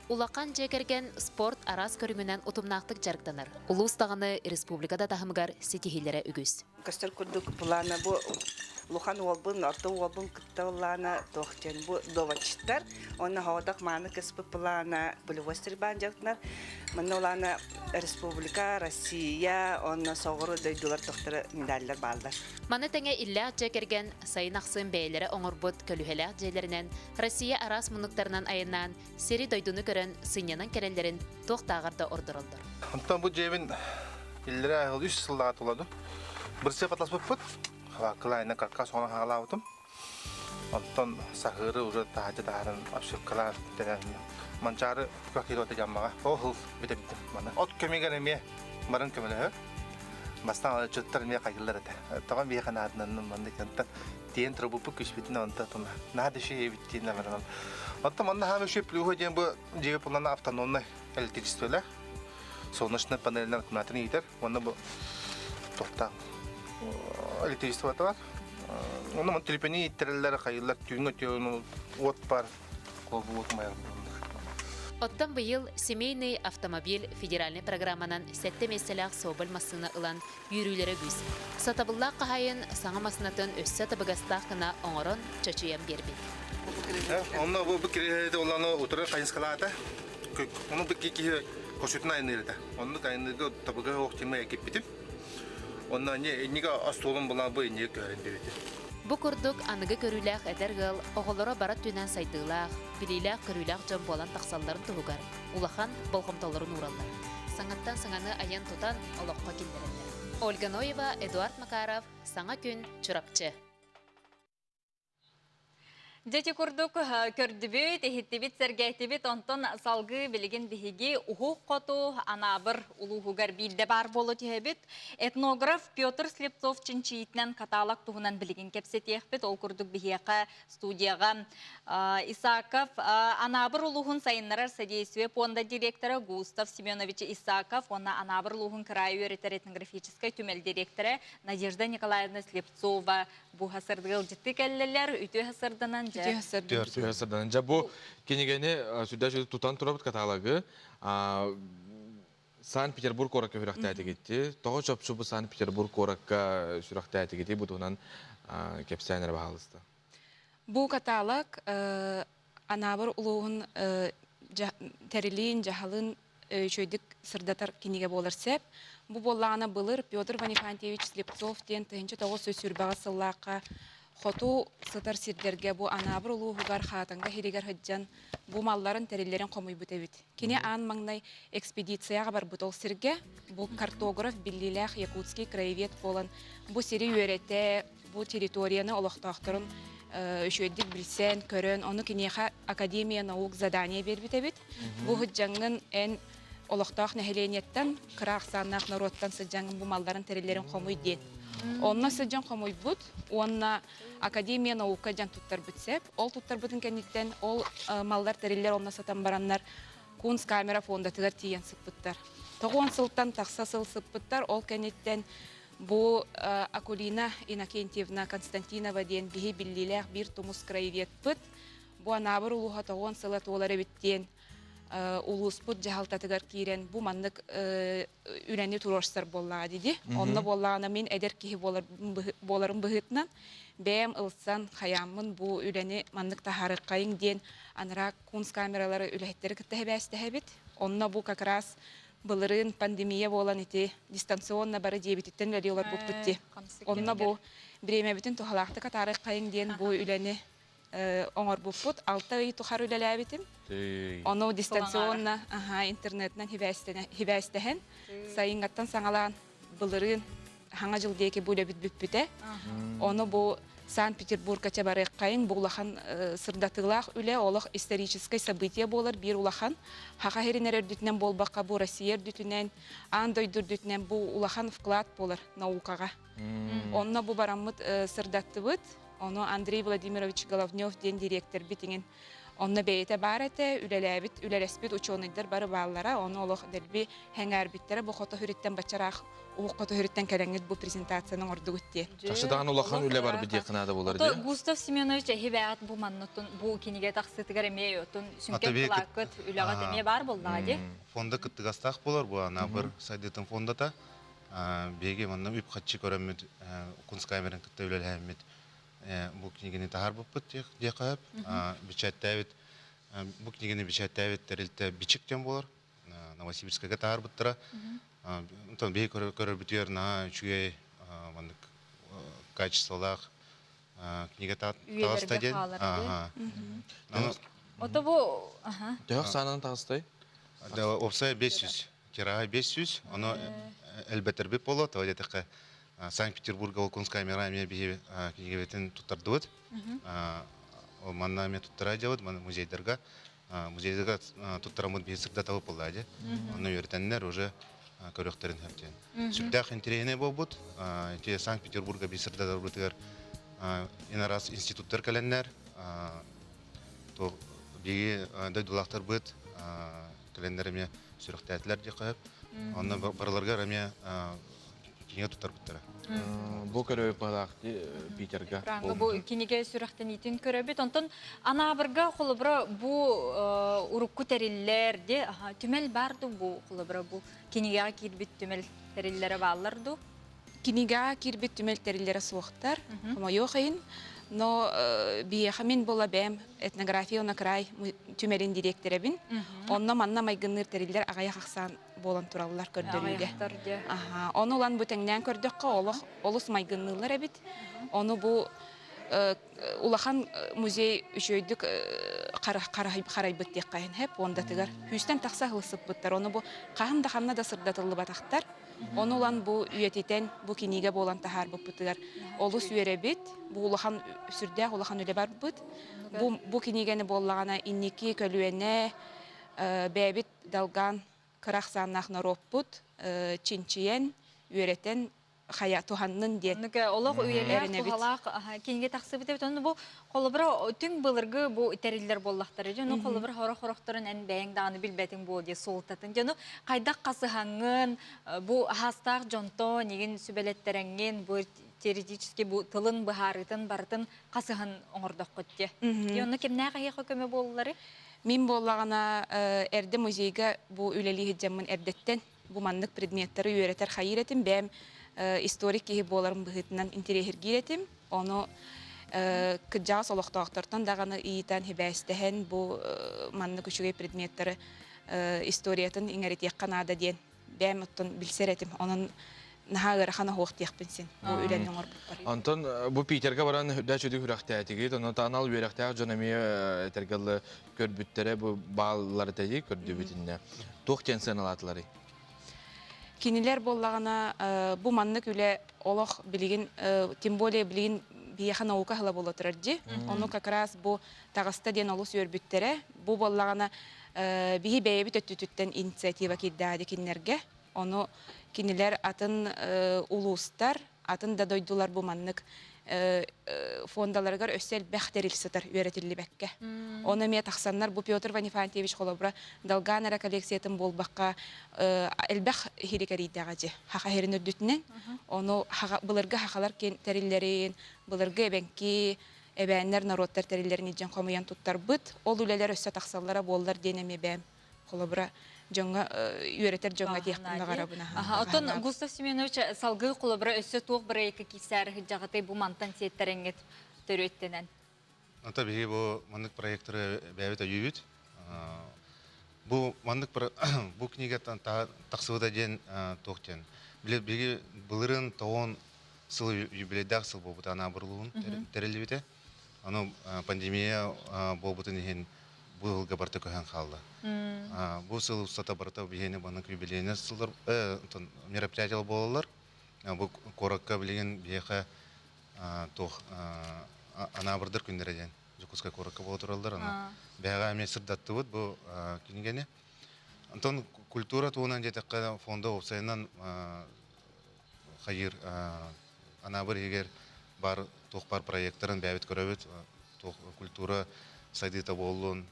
Улахан дьиэ кэргэн спорт араас көрүҥүнэн утумнаахтык дьарыктанар. Улуус даҕаны республика да таһымыгар ситиһиилэрэ үгүс. Көстөр курдук былаана бу улахан уолбун, орто уолбун кытта былаана туох диэн бу доводчиттар. Уонна хоҕотох мааны кыспыт былаана полевой стрельбаан дьарыктанар. Манна улаана республика, Россия, уонна соҕуруу дойдулар тохторо медаллар бааллар. Маны тэҥэ иллээх дьиэ кэргэн сайын ахсын бэйэлэрэ оҥорбут көлүһэлээх дьиэлэринэн Россия араас муннуктарынан айаннаан сири-дойдуну көрөн сынньанан кэлэллэрин туохтааҕар да ордороллор. Онтон бу дьиэбин иллэрээ сыл үс сыллаҕа туладым. Бырсыап атласпыппыт. Кылаайна каркас оҥорон хаалаабытым. Онтон саһыыры уже таһырдьа таһааран обшивкалаан бүтэрэн Манчаары квартирата дьаммаҕа ол сыл бүтэрбитим маны. От көмүгэр эмиэ барын көмөлөһөр. Бастаан отчуттар эмиэ хайыллар этэ. Тоҕо миэхэ наадынан маннык онтон тиэн турбуппут күспүтүн онто туна наһаа да үчүгэй эбит диэн баран. Оттон манна хаам үчүгэй плюһа диэн бу дьиэ плана автономнай электричестволаах солнечный панелинэн аккумуляторын иитэр уонна бу. Тохтаах электричествота бар. Онно мон телепени иттэрэллэр хайыллар түүҥҥэ өтүөн уот бар колбу уот майар Оттон быйыл «Семейный автомобиль» федеральнай программанан сэттэ миэстэлээх Соболь массыына ылан үөрүүлэрэ үгүс. Сатабыллаах хаһаайын саҥа массыынатын өссө табыгастаах гына оҥорон, чочуйан биэрбит. Онно бу кириэһэти оланы утары хайыскалаата. Ону бу киһи косутун айныыр этэ. Оннук айныырга табыга суох тимэ киппитим. Онно иннигэ остуолун булан бу иннигэ көһөрөн биэрбитим. Бу курдук аныгы көрүүлээх эдэр ыал оҕолоро бары өттүнэн сайдыылаах, билиилээх-көрүүлээх дьон буолан тахсалларын туһугар улахан болҕомтолорун уураллар. Саҥаттан саҥаны айан-тутан олоххо киллэрэллэр. Ольга Ноева, Эдуард Макаров, Саҥа күн, Чурапчы. Дьэ ити курдук көрдүбүт, иһиттибит, сэргээтибит. Онтон салгыы билигин биһиги Уһук Хоту Анаабыр улууһугар биирдэ баар буола түһэбит. Этнограф Петр Слепцов чинчийиитинэн каталог туһунан билигин кэпсэтиэхпит. Ол курдук биһиэхэ студияҕа Исаков Анаабыр улууһун сайыннарар содействие пуонда директора Густав Семенович Исаков уонна Анаабыр улууһун кыраайы үөрэтэр этнографическай түмэл директора Надежда Николаевна Слепцова Бу хасырдыгыл дьитти кэллэлэр, үтүө хасырданан дьэ. Үтүө хасырданан. Дьэ бу кинигэни сүрдээх үчүгэй тутан турабыт каталогы. Санкт-Петербург куоракка сүрэхтээтигитти. Тоҕо чопчу бу Санкт-Петербург куоракка сүрэхтээтигити бу туһунан кэпсээн эрэ баһаалыста. Бу каталог Анаабыр улууһун тэрилиин, дьаһалын үчүгэйдик сырдатар кинигэ буолар сөп. Бу буоллаҕына былыр Петр Ванифантьевич Слепцов диэн 1928 сыллаахха хоту сытар сирдэргэ бу Анаабыр улууһугар Хаатанга иһиригэр сылдьан бу малларын тэриллэрин хомуйбут эбит. Кини аан маҥнай экспедицияҕа барбыт ол сиргэ бу картограф биллиилээх якутский краевед буолан бу сири үөрэтэ, бу территорияны олохтоохторун үчүгэйдик билсэн, көрөн, ону киниэхэ Академия наук задание биэрбит эбит. Бу сыдьаҥҥын эн олохтоох нэһилиэнньэттэн, кыра ахсааннаах норуоттан сыдьаҥҥын бу малларын тэриллэрин хомуй диэн. Онно сыдьан хомуйбут уонна Академия наука дьан туттарбыт сэп. Ол туттарбытын кэнниттэн ол маллар тэриллэр онно сатан бараннар Кунсткамера фондатыгар тиийэн сыппыттар. Тоҕуон сылтан тахса сыл сыппыттар. Ол кэнниттэн бу Акулина Иннокентьевна Константинова диэн биһи биллиилээх биир тумус краеведпыт Бу Анаабыр улууһа тоҕуон сыла туолар эбит диэн улууспут дьаһалтатыгар киирэн бу маннык үлэни туруорсар буоллаҕа диди. Онно буоллаҕына мин эдэр киһи буоларым быһыытынан бэйэм ылсан хайааммын бу үлэни маннык таһаарыаххайыҥ диэн анараа кунсткамералары үлэһиттэри кытта сибээстэһэбит. Онно бу как раз былырыын пандемия буолан ити дистанционно бары дьиэбититтэн үлэлии олорбуппут дии. Онно бу бириэмэбитин туһалаахтык атаарыаххайыҥ диэн бу үлэни оҥорбуппут. Алта ый тухары үлэлээбитим. Ону дистанционно интернетинэн хибээстэһэн, сайыҥҥаттан саҥалаан былырыын хаҥа дьыл диэки бу үлэбит бүппүтэ. Ону бу Санкт-Петербургка барыаххайыҥ бу улахан сырдатыылаах үлэ, олох историческай событие буолар биир улахан. Хаха сирин эрэ үрдүтүнэн буолбакка, бу Россия үрдүтүнэн, аан дойду үрдүтүнэн бу улахан вклад буолар наукаҕа. Онно бу бараммыт сырдаттыбыт. Ону Андрей Владимирович Головнев диэн дириэктэрбит иҥин онно бэйэтэ баар этэ, үлэлээбит, үлэлэспит учуонайдар бары бааллара, ону олох дэлби сэҥээрбиттэрэ, бу хото хүрүттэн баччараах уһук хото хүрүттэн кэлэҥҥит бу презентацияны оҥордугут диэн. Чахчы улахан үлэ бар диэххэ наада буолар дии. Густав Семенович эһи бэҕэт бу маннытын бу кинигэ тахсыытыгар эмиэ отун сүҥкэн кылааккыт үлэҕит эмиэ баар буоллаҕа дии. Фонда кыттыгастаах буолар бу Анаабыр сайдыытын фондата. Биһиги манна үп-харчы көрөммүт, Кунсткамерын кытта үлэлэһэммит бу кинигэни таһаарбыппыт диэххэ сөп. Бичээттээбит бу кинигэни бичээттээбит тэрилтэ Бичик диэн буолар. Новосибирскайга таһаарбыттара. Онтон биһиги көрөрбүтүгэр наһаа үчүгэй маннык качестволаах книга таҕыста диэн. Ото бу Төһө саанан таҕыстай? Уопсайа 500. Тираһа 500, ону элбэтэрбит буолуо, тоҕо диэтэххэ Санкт-Петербурга Волконская эмиэ биһи кинигэбитин туттардыбыт. Ол манна эмиэ туттара дьабыт, маны музейдарга. Музейдарга туттараммыт биһи сырдатабыт буоллаа дии. Онно үөрэтэннэр уже көрүөхтэрин сөп диэн. Сүрдээх интэриэһинэй буолбут. Ити Санкт-Петербурга биһи сырдатарбытыгар инарас институттар кэлэннэр, биһиги дойдулаахтарбыт кэлэннэр эмиэ сүрэхтээтилэр диэххэ сөп. Онно барыларыгар эмиэ кинигэ туттарбыттара. Бу көрөбүт баһылаах Питерга. Бу кинигэ сүрэхтэниитин көрөбүт. Онтон Анаабырга холобура бу урукку тэриллэр де түмэл бар ду бу холобура бу кинигэҕэ киирбит түмэл тэриллэрэ бааллар ду? Кинигэҕэ киирбит түмэл тэриллэрэ суохтар, хомойуох иһин. Но биһиэхэ мин була бэйэм этнография уонна край түмэлин дириэктэрэбин. Онно манна майгынныыр тэриллэр аҕыйах ахсаан буолан тураллар көрдөрүүгэ. Аха, ону ылан бу тэҥнээн көрдөххө олох олус майгынныыллар эбит. Ону бу улахан музей үчүгэйдик харайбыт диэххэ иһин хэп пуондатыгар күүстэн тахса ылсыппыттар. Ону бу хаһан да ханна да сырдатыллыбатахтар. Ону ылан бу үйэтитэн бу кинигэ буолан таһаарбыппытыгар олус үөрэбит. Бу улахан сүрдээх улахан үлэ барбыт. Бу, бу кинигэни буоллаҕына инники көлүөнэ бэйэбит далгаан кыра ахсааннаах норуоппут чинчийэн, үөрэтэн хайа туһаннын диэн Оннук олох үйэлээх туһалаах кинигэ тахсыбыт эбит. Онно бу холобура түҥ былыргы бу тэриллэр буоллахтара. Дьону холобура хоро-хорохторун эн бэйэҥ даҕаны билбэтиҥ буол диye суолтатын. Дьону хайдах хасыһаҥҥын бу аһаастаах дьонтон игин сүбэлэттэрэҥҥин бу теоретически бу тылын быһаарыытын барытын хасыһан оҥордоххут дии. Онно кимнээх эһиэхэ көмө буоллары? Мин буоллаҕына эрдэ музейга бу үлэлии сылдьаммын эрдэттэн бу маннык предметтары үөрэтэр хайыыр этим бэйэм историк киһи буоларым быһыытынан интэриэһиргиир этим ону кырдьаҕас олохтоохтортон даҕаны ыйытан сибээстэһэн бу маннык үчүгэй предметтары историятын иҥэритиэххэ наада диэн бэйэм оттон билсэр этим онон наһаа ыарахан оһуох диэхпин син бу үлэни оҥорбуппар. Онтон бу Питерга баран үрдэ чөдүк үрэхтээтигит, онон анал үөрэхтээх дьон эмиэ этэргэ көрбүттэрэ бу бааллар этэйи көрдүбүтүннэ. Туох диэн сыаналаатыларый? Кинилэр буоллаҕына бу маннык үлэ олох билигин тем более билигин биһиэхэ наука ыла буола турар дии. Ону как раз бу таҕыста диэн олус үөрбүттэрэ. Бу буоллаҕына биһи бэйэбит өттүтүттэн инициатива киирдэҕэ кинилэргэ. Ону кинилэр атын улуустар, атын да дойдулар бу маннык фондаларыгар өссө элбэх тэрил сытар үөрэтиллибэккэ. Ону эмиэ тахсаннар бу Петр Ванифантьевич холобура Долган эрэ коллекциятын буолбакка элбэх иһири кэрийдэҕэ дьи хаха иһирин үрдүтүнэн. Ону былыргы хахалар тэриллэрин, былыргы эбэҥки, эбээннэр норуоттар тэриллэрин илдьэн хомуйан туттарбыт. Ол үлэлэр өссө тахсаллара буоллар диэн эмиэ бэйэм холобура дьоҥҥо үөрэтэр дьоҥҥо этиэхпин баҕарабын. Оттон Густав Семенович салгыы холобура өссө туох бырайыакка киирсээри сылдьаҕытый бу мантан сиэттэрэҥҥит төрүөттэнэн? Ата биһиги бу маннык проекторы бэйэбит өйүүбүт. Бу маннык бу книгаттан тахсыбыта диэн туох диэн. Биһиги былырын тоҕон сыл юбилейдаах сыл буолбута анаабырлуһун тэриллибитэ. Аны пандемия буолбутун иһин бу сылга барыта көһөн хаалла. Бу сыл устата барыта биһиэни маннык юбилейный сыллар мероприятиялар буолаллар. Бу куоракка билигин биһиэхэ туох анаабырдар күннэрэ диэн Дьокуускай куоракка буола тураллар. Аны бэйэҕэ эмиэ сырдаттыбыт бу кинигэни. Онтон культура туһунан диэтэххэ фонда уопсайынан хайыыр Анаабыр иһигэр баар туох баар проекторын бэйэбит көрөбүт, туох культура сайдыыта буоллун,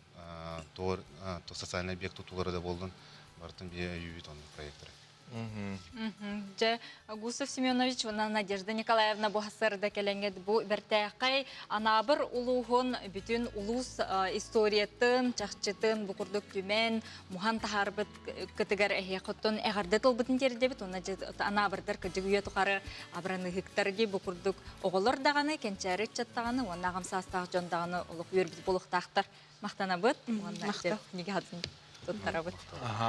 туох социальный объект тутуулара да буоллун, барытын биһи өйүүбүт оннук проекторы. Дьэ, Гусев Семенович уонна Надежда Николаевна бу сарда кэлэҥҥит бу бэртээхэй Анаабыр улууһун бүтүн улуус историятын, чахчытын бу курдук түмэн, муһан таһаарбыт кытыгар эһиэхоттон эҕэрдэ тылбытын тиэрдэбит уонна анаабырдар кырдьык үйэ тухары абыраныһыктар дии бу курдук оҕолор даҕаны кэнчээри ыччат даҕаны уонна аҕам саастаах дьон даҕаны олох үөрбүт буолуохтаахтар махтанабыт уонна книга туттарабыт.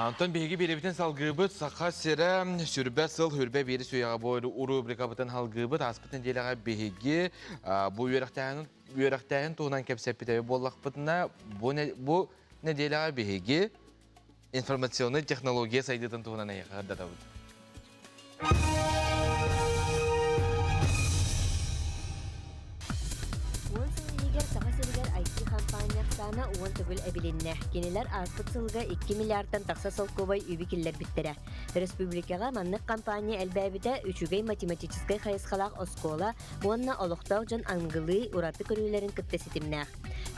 Онтон биһиги биэрэбитин салгыыбыт Саха сирэ сүрбэ сыл хүрбэ биэри сүүйэҕэ бу рубрикабытын салгыыбыт ааспыт нэдиэлэҕэ биһиги бу үөрэхтээһин үөрэхтээһин туһунан кэпсэппит буоллахпытына бу нэдиэлэҕэ биһиги информационнай технология сайдыытын туһунан эйиэхэ сырдатабыт. Уон сыл иһигэр Саха сиригэр IT-хампаанньа ахсаана уон төгүл эбилиннэ. Кинилэр ааспыт сылга 2 миллиардтан тахса солкуобай үбү киллэрбиттэрэ. Республикаҕа маннык хампаанньа элбээбитэ үчүгэй математическай хайысхалаах оскуола уонна олохтоох дьон аныгылыы ураты көрүүлэрин кытта ситимнээх.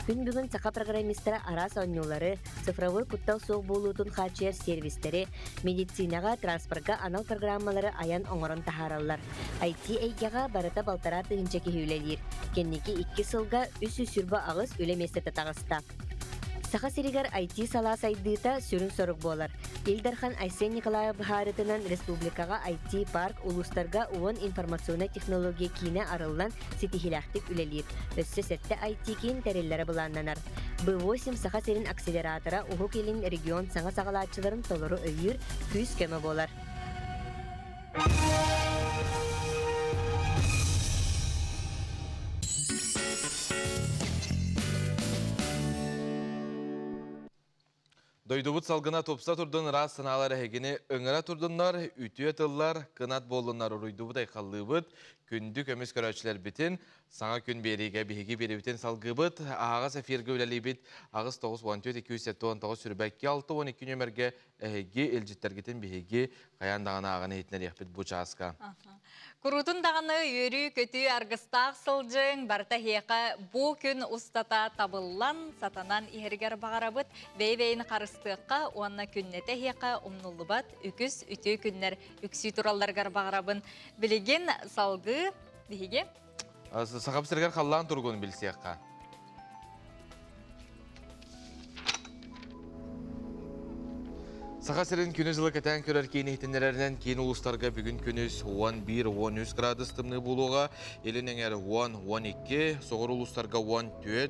Күн бүгүн саха программистара араас оонньуулары, цифровой куттал суох буолуутун хааччыйар сервистэри, медицинаҕа, транспорга анал программалары айан оҥорон таһаараллар. IT эйгэҕэ барыта балтараа тыһыынча киһи үлэлиир. Кэнники икки сылга 328 үлэ миэстэтэ таҕыста. Саха сиригэр IT салаа сайдыыта сүрүн сорук буолар. Ил Дархан Айсен Николаев быһаарыытынан республикаҕа IT-парк улуустарга уон информационнай технология киинэ арыллан ситиһиилээхтик үлэлиир. Өссө сэттэ IT-киин тэриллэрэ былааннанар. Б8 Саха сирин акселератора Уһук Илин регион саҥа саҕалааччыларын толору өйүүр, күүс-көмө буолар. Дойдубут салгына тупса турдун ыраас санаалар эһигини ыҥыра турдуннар, үтүө тыллар, кынат буоллуннар уруйдубут айхаллыыбыт, күндү көмүс көрөөччүлэрбитин саҥа күн биэриигэ биһиги биэрэбитин салгыыбыт, аһаҕас эфиргэ үлэлиибит аҕыс 9 14 279 сүрбэкки 6 12 нүөмэргэ эһиги илдьиттэргитин биһиги хайаан даҕаны ааҕан иһитинэриэхпит бу чааска. Куруутун даҕаны үөрүү-көтүү аргыстаах сылдьыҥ, барыта эһиэхэ бу күн устата табыллан, сатанан иһэригэр баҕарабыт. Бэйэ-бэйэни харыстыахха уонна күннэтэ эһиэхэ умнуллубат үгүс үтүө күннэр үксүү туралларыгар баҕарабын. Билигин салгыы биһиги Сахам сиригэр халлаан туругун билсиэххэ. Саха сирин күнү-дьылы кэтээн көрөр киин иһитиннэрэринэн киин улуустарга бүгүн күнүс 11-13 градус тымныы буолуоҕа, илин эҥэр 10-12, соҕуруу улуустарга 14,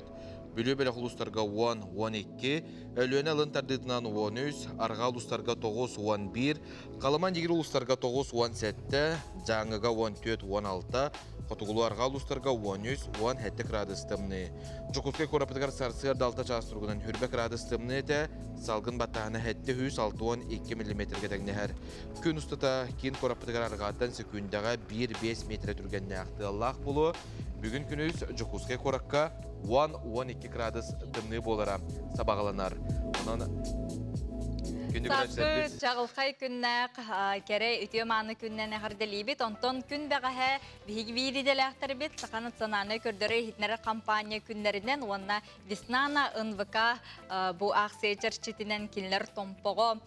Бүлүү бөлөх улуустарга 10-12, Өлүөнэ ылын тардыытынан 13, арҕаа улуустарга 9-11, Халыма Нигир улуустарга 9-17, Дьааҥыга 14-16, Хотугулуу-арҕаа улуустарга 13-17 градус тымныы. Дьокуускай куораппытыгар сарсыарда 6 чаас туругунан хүрбэ градус тымныы этэ, салгын баттааһына 762 миллиметргэ тэҥнэһэр. Күн устата киин куораппытыгар арҕааттан секүндэҕэ 1-5 метрэ түргэннээх тыаллаах буолуо. Бүгүн күнүс Дьокуускай куоракка 10-12 градус тымныы буолара сабаҕаланар. Онон Сааскы чаҕылхай күннээх, кэрэ үтүө-мааны күннэн эҕэрдэлиибит. Онтон күн бэҕэһээ биһиги биир идэлээхтэрбит Саха национальнай көрдөрөр-иһитиннэрэр компания күннэринэн уонна Веснана НВК бу аахсыйа чэрчитинэн кинилэр Томпоҕо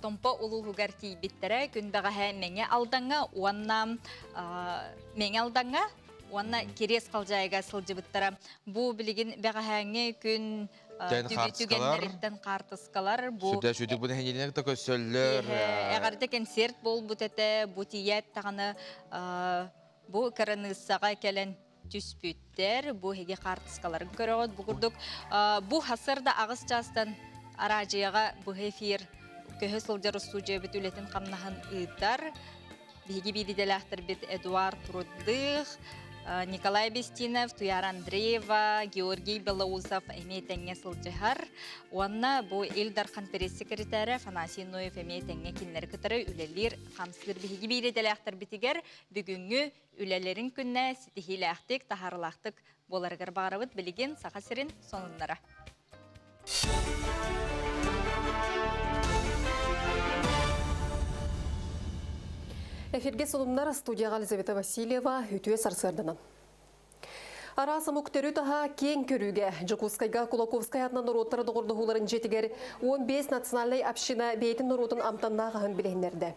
Томпо улууһугар тиийбиттэрэ. Күн бэҕэһээ Мэҥэ Алдаҥҥа уонна Мэҥэ Алдаҥҥа уонна Кириэс Халдьаайыга сылдьыбыттара. Бу билигин бэҕэһээҥҥи күн түгэннэриттэн хаартыскалар бу Сүрдээх сүдүк бу нэһилиэнньэни кытта көрсөллөр. Эҕэрдэ концерт буолбут этэ. Бу тиийээт даҕаны бу кыраныыссаҕа кэлэн түспүттэр. Бу эһиги хаартыскаларын көрөҕүт. Бу курдук бу хасырда аҕыс чаастан араадьыйаҕа быһа эфир көһө сылдьар устуудьуйабыт үлэтин хамнаһын ыытар. Биһиги биир идэлээхтэрбит Эдуард Рудых, Николай Бестинов, Туяра Андреева, Георгий Белоусов эмиэ тэҥҥэ сылдьыһар. Уонна бу Ил Дархан пресс-секретарэ Афанасий Ноев эмиэ тэҥҥэ кинилэри кытары үлэлиир, хамсыыр. Биһиги биир идэлээхтэрбитигэр бүгүҥҥү үлэлэрин күннэ ситиһиилээхтик, таһаарылаахтык буоларыгар баҕарабыт. Билигин Саха сирин сонуннара. Эфирге сонуннар студияға Елизавета Васильева үтүө сарсыарданан. Араас омук төрүт аһа киэҥ көрүүгэ Дьокуускайга Кулаковскай атынан норуоттара доҕордоһууларын дьиэтигэр 15 национальнай община бэйэтин норуотун амтаннаах аһын билиһиннэрдэ.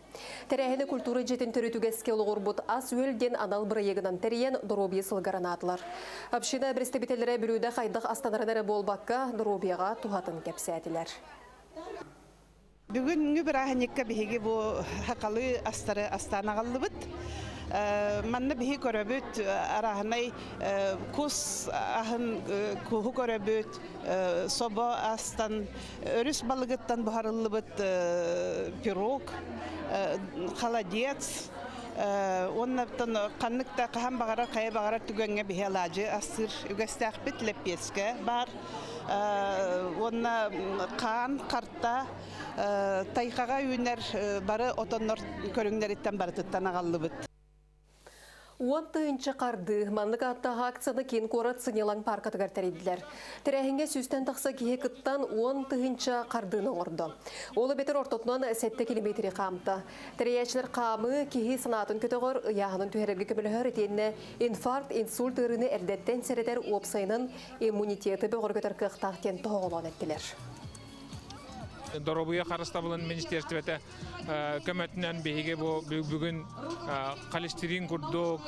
Тэрээһини культура дьиэтин төрүт үгэскэ олоҕурбут Ас-үөл диэн анал бырайыагынан тэрийэн доруобуйа сылыгар анаатылар. Община представителлэрэ бүлүүдэ хайдах астанарын эрэ буолбакка, доруобуйаҕа туһатын кэпсээтилэр. Бүгүҥҥү бырааһынньыкка биһиги бу хакалы астары астаан аҕаллыбыт. Манна биһи көрөбүт арааһынай кус аһын куһу көрөбүт, собо астан өрүс балыгыттан буһарыллыбыт пирог, холодец, уонна ханнык да хаһан баҕарар хайа баҕарар түгэҥҥэ биһи алаадьы астыыр үгэстээхпит лэппиэскэ баар уонна хаан харта тайхаҕа үүнэр бары отоннор көрүҥнэриттэн барытыттан аҕаллыбыт. 10 000 хардыы маннык ааттаах акцияны киин куорат сынньалаҥ пааркатыгар тэрийдилэр. Тэрээһиҥҥэ сүүстэн тахса киһи кыттан 10 000 хардыыны оҥордо. Ол эбэтэр ортотунан 7 километри хаамта. Тэрийээччилэр хаамыы киһи санаатын көтөҕөр, ыйааһынын түһэрэргэ көмөлөһөр итиэннэ инфаркт, инсульт ыарыыны эрдэттэн сэрэтэр уопсайынан иммунитеты бөҕөргөтөр кыахтаах диэн тоһоҕолоон эттилэр. Доруобуйа харыстабылын министерствота көмөтүнэн биһиги бу бүгүн холестерин курдук,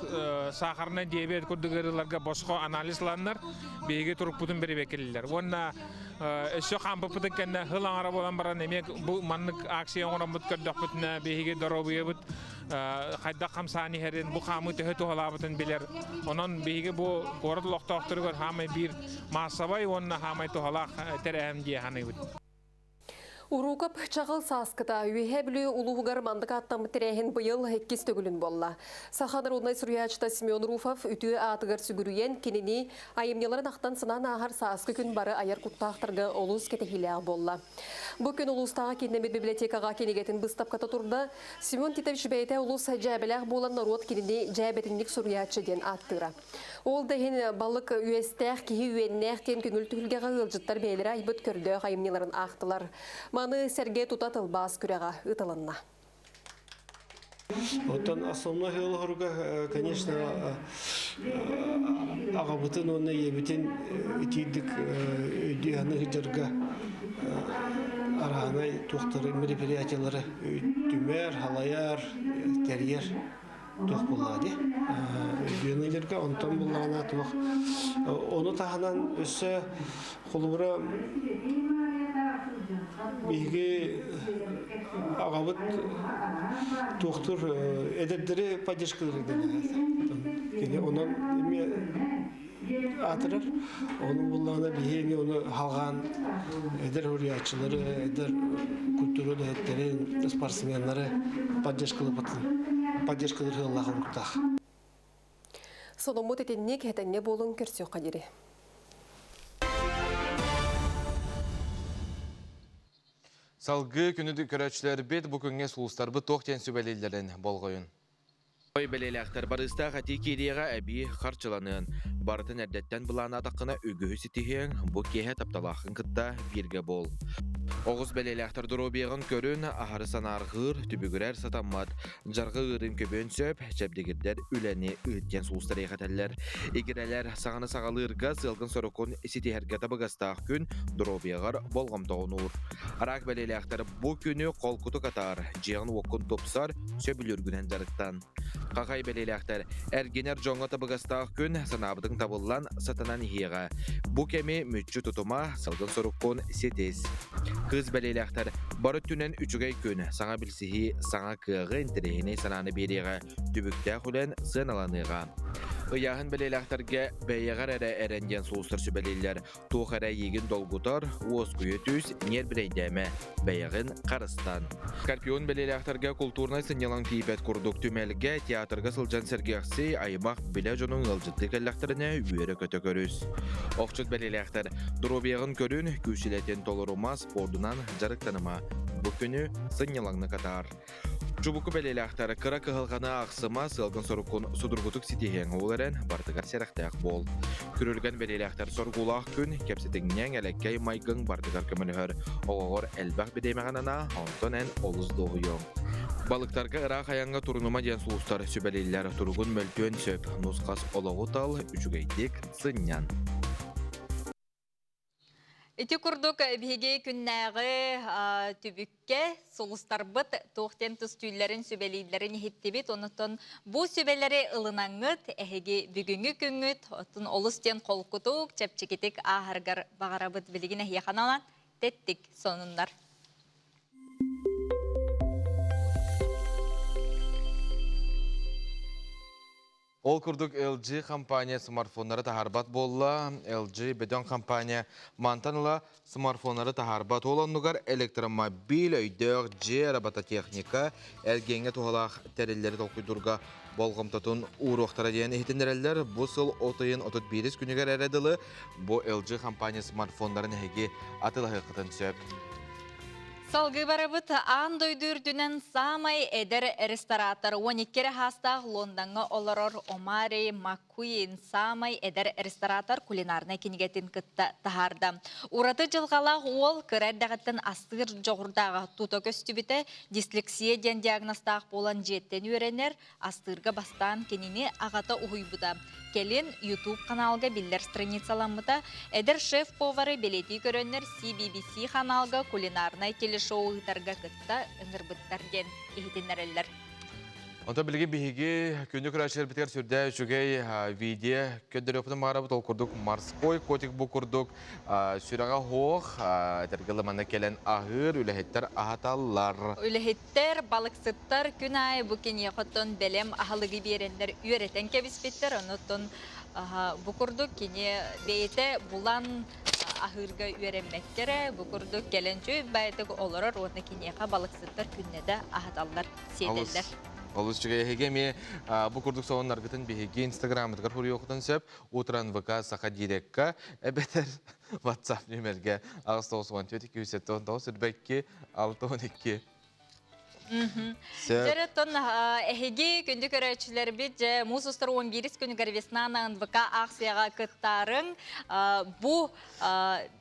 сахарный диабет курдук ыарыыларга босхо анализ ыланнар, биһиги турукпутун бэрэбиэркэлииллэр. Уонна өссө хаампыппытын кэннэ сыл аҥара буолан баран эмиэ бу маннык акция оҥороммут көрдөхпүтүнэ биһиги доруобуйабыт хайдах хамсаан иһэрин, бу хаамыы төһө туһалаабытын билэр. Онон биһиги бу куорат олохтоохторугар хаамай биир маассабай уонна хаамай туһалаах тэрээһин дии саныыбыт. Уруукап чаҕыл сааскыта Үөһээ Бүлүү улууһугар маннык ааттаммыт тэрээһин быйыл иккис төгүлүн буолла. Саха народнай суруйааччыта Семен Руфов үтүө аатыгар сүгүрүйэн кинини айымньыларын ахтан санаан ааһар сааскы күн бары айар куттаахтарга олус кэтэһиилээх буолла. Бу күн улуустааҕы кииннэммит библиотекаҕа кинигэтин быыстапката турда. Семен Титович бэйэтэ улус дьээбэлээх буолан норуот кинини дьээбэтинник суруйааччы диэн ааттыыра. Ол да иһин балык үөстээх киһи үөннээх диэн көҥүл түһүлгэҕэ ыалдьыттар бэйэлэрэ айбыт көрдөөх айымньыларын аахтылар. Маны сэргэ тута тылбаас күрэҕэ ыытылынна. Оттон основной ыалларга, конечно, аҕабытын уонна ийэбитин итиирдик өйдүү сылдьарга араанай туохтары мероприятиялары түмэр, халайар, тэрийэр туох буоллаҕа дии. Өйдүөн ыйдарга онтон буллаҕына туох ону таһынан өссө холобура биһиги аҕабыт туохтур эдэрдэри поддержкалыыр кини онон эмиэ аатырар. Ону буллаҕына биһи эмиэ ону халҕаан эдэр суруйааччылары, эдэр культура үлэһиттэрин, спортсменнары поддержкалыырбытын поддержкалыыр сыаллаах оруктаах. Соломмут итинник этэҥҥэ буолуҥ көрсүөххэ диэри. Салгыы күнү көрөөччүлэрбит бу күҥҥэ сулустарбыт туох диэн сүбэлииллэрин болҕойун. Ой бэлиэлээхтэр барыыстаах этии киириэҕэ эбии харчыланыан. Барытын эрдэттэн былааннаатаххына үгүһү ситиһиэҥ, бу киэһэ тапталааххын кытта бииргэ буол. Оҕус бэлиэлээхтэр доруобуйаҕын көрүн, аһары санаарҕыыр, түбүгүрэр сатаммат, дьарҕа ыырын көбүөн сөп, чэбдигирдэр үлэни ыыт диэн сулустар иэхэтэллэр. Игирэлэр саҥаны саҕалыырга сыалгын-соруккун ситиһэргэ табыгастаах күн, доруобуйаҕар болҕомтоҕун уур. Араак бэлиэлээхтэр бу күнү холкутук атаар, дьиэҕин-уоккун тупсар, сөбүлүүргүнэн дьарыктан. Хахай бэлиэлээхтэр эргинэр дьоҥҥо табыгастаах күн санаабытыҥ табыллан, сатанан иһиэҕэ. Бу кэми мүччү тутума, салгын соруккун ситис. Кыыс бэлиэлээхтэр бары өттүнэн үчүгэй күн, саҥа билсиһии, саҥа кыаҕы, интэриэһинэй санааны биэриэҕэ, түбүктээх үлэн сыаналаныаҕа. Ыйааһын бэлиэлээхтэргэ бэйэҕэр эрэ эрэн диэн сулустар сүбэлииллэр. Туох эрэ эйиигин долгутар, уоскуйа түс, ньиэрбинэйдээмэ, бэйэҕин харыстан. Скорпион бэлиэлээхтэргэ култуурунай сынньалаҥ тиийбэт курдук түмэлгэ, театрга сылдьан сэргэхсий, аймах билэ дьонуҥ ыалдьыттыы кэллэхтэринэ үөрэ-көтө көрүс. Охчут бэлиэлээхтэр доруобуйаҕын көрүн, күүсүлэтин толорума, спордунан дьарыктаныма. Бу күнү сынньалаҥнык атаар. Чубуку бэлиэлээхтэр кыра кыһалҕаны аахсыма, сыалгын-соруккун судургутук ситиһиэҥ, ол эрэн барытыгар сэрэхтээх буол. Күрүлгэн бэлиэлээхтэр соргулаах күн, кэпсэтиҥнэҥ, элэккэй майгыҥ барытыгар көмөлөһөр. Оҕоҕор элбэх бириэмэҕин анаа, онтон эн олус дуоһуйуоҥ. Балыктарга ыраах айаҥҥа турунума диэн сулустар сүбэлииллэр, туругун мөлтүөн сөп, нус-хас олоҕу тал, үчүгэйдик сынньан. Ити курдук биһиги күннээҕи түбүккэ сулустарбыт туох диэн тус түүллэрин, сүбэлииллэрин иһиттибит. Онтон бу сүбэлэри ылынаҥҥыт, эһиги бүгүҥҥү күҥҥүт оттон олус диэн холкутук, чэпчэкитик ааһаргар баҕарабыт. Билигин эһиэхэ аналан тэттик сонуннар. Ол курдук LG компания смартфоннары таһаарбат буолла. LG бөдөҥ компания мантан ыла смартфоннары таһаарбат. Ол оннугар электромобиль, өйдөөх дьиэ, робототехника, эргиэҥҥэ туһалаах тэриллэри толкуйдуурга болҕомтотун ууруохтара диэн иһитиннэрэллэр. Бу сыл от ыйын 31 күнүгэр эрэ дылы бу LG компания смартфоннарын эһиги атыылаһыаххытын сөп. Салгыы барабыт аан дойду үрдүнэн саамай эдэр ресторатор 12 эрэ хаастаах Лондоҥҥа олорор Омари Маккуин саамай эдэр ресторатор кулинарнай кинигэтин кытта таһаарда. Ураты дьылҕалаах уол кыра эрдэҕиттэн астыыр дьоҕурдааҕа тута көстүбүтэ, дислексия диэн диагнозтаах буолан дьиэттэн үөрэнэр, Астыырга бастаан кинини аҕата уһуйбута. Кэлин YouTube ханаалга биллэр страницаламмыта. Эдэр шеф-повары бэлиэтии көрөннөр CBBC ханаалга кулинарнай телешоу ыытарга кытта ыҥырбыттар диэн иһитиннэрэллэр. Онтон билигин биһиги күндү көрөөччүлэрбитигэр сүрдээх үчүгэй видео көрдөрүөхпүтүн баҕарабыт. Ол курдук морской котик бу курдук сүрэҕэ суох этэргэ манна кэлэн аһыыр үлэһиттэр аһаталлар. Үлэһиттэр, балыксыттар күн аайы бу киниэхэ оттон бэлэм аһылыгы биэрэннэр үөрэтэн кэбиспиттэр. Онуттан бу курдук кини бэйэтэ булан аһыырга үөрэммэккэ эрэ бу курдук кэлэн үчүгэй баайытык олорор уонна киниэхэ балыксыттар күннэтэ аһаталлар, сиэтэллэр. Олус үчүгэй. Эһиги эмиэ бу курдук сонуннаргытын биһиги инстаграммытыгар суруйуоххутун сөп. Утран ВК Саха Дирекка эбэтэр WhatsApp нүмергэ 894 279 42 612. Дьэ, оттон эһиги күндү көрөөччүлэрбит, дьэ, муус устар 11 күнүгэр Весна на НВК аахсыйаҕа кыттаарыҥ. Бу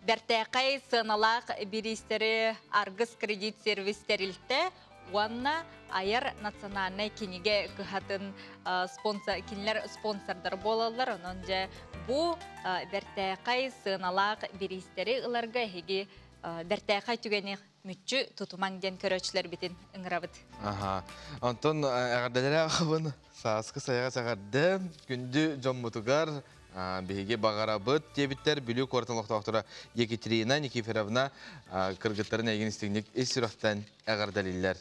бэртээхэй сыаналаах бириистэри Аргыс кредит сервис тэрилтэ уонна Айар национальнай кинигэ кыһатын спонсор, кинилэр спонсордар буолаллар. Онон дьэ, бу бэртээхэй сыаналаах бириистэри ыларга эһиги бэртээхэй түгэни мүччү тутумаҥ диэн көрөөччүлэрбитин ыҥырабыт. Аха. Онтон эҕэрдэлэри аҕабын сааскы сайаҕас эҕэрдэ күндү дьоммутугар биһиги баҕарабыт диэбиттэр Бүлүү куоратын олохтоохторо Екатерина Никифоровна кыргыттарын эйигин истиҥник ис сүрэхтэн эҕэрдэлииллэр.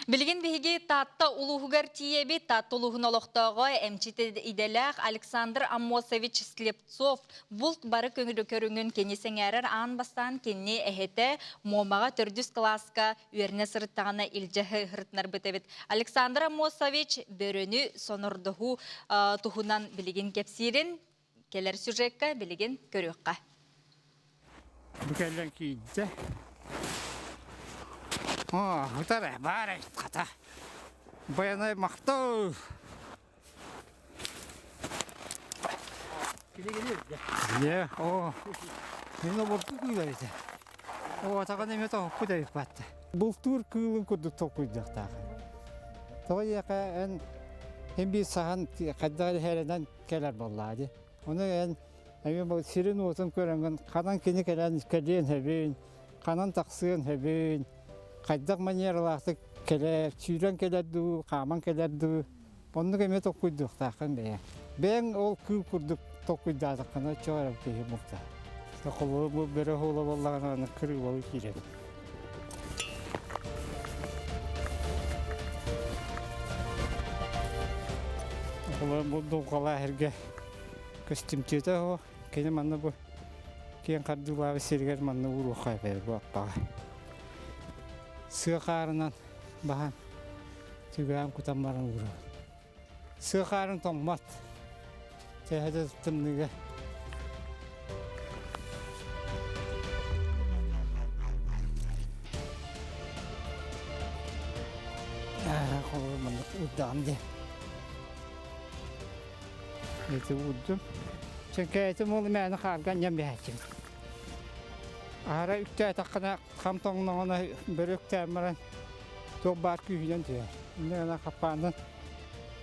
Билигин биһиги Таатта улууһугар тиийэбит. Таатта улууһун олохтооҕо эмчит идэлээх Александр Аммосович Слепцов булт бары көҥүлү көрүҥүн кини сэҥээрэр аан бастаан кини эһэтэ Муомаҕа төрдүс кылааска үөрэнэ сырыттаҕына илдьэ сырытынарбыт эбит. Александр Аммосович бөрөнү сонордоһуу туһунан билигин кэпсиирин кэлэр сюжекка билигин көрүөххэ. Бу кэлэн киирдэ. Оо, утара баар хата. Байанай махтал. Дьэ, оо, мин обургу кыылар этэ. Оо, атаҕын эмиэ тоһуппут эбит баатта. Бултуур кыылын курдук толкуйдуохтаах. Тоҕо диэхэ эн эн биир саһан хайдах эрэ эрэнэн кэлэр буоллаҕа дии. Ону эн эмиэ бу сирин-уотун көрөҥҥүн ханан кини кэлэн кэлиэн сөбүн, ханан тахсыан сөбүн, хайдах манералаахтык кэлэр, сүүрэн кэлэр дуу, хааман кэлэр дуу, оннук эмиэ толкуйдуохтааххын бэйэҥ. Бэйэҥ ол кыыл курдук толкуйдаатаххына чоҕ эрэ киһи булта. Холобур бу бөрө уола буоллаҕына аны кырыыбалы киирэбин. Холобур бу дулҕалаах эргэ көстүмтүөтэ оһо кини манна бу киэҥ хардыылаабыт сиригэр манна ууруохха эбэр бу аппаҕа. Сыа хаарынан баһан түгээн кутан баран уурабын. Сыа хаарын тоҥмот. Төһө тымныыга. Холобур маннык уурдаҕым дии. Ити уурдум. Чэҥкээтим ол мээнэ хаарга анньан биһээччибин. Аһара үктээтэххинэ хам тоҥноҕуна бөрө үктээн баран туох баар күүһүнэн түһэр. Инньэ гынан хаппаанын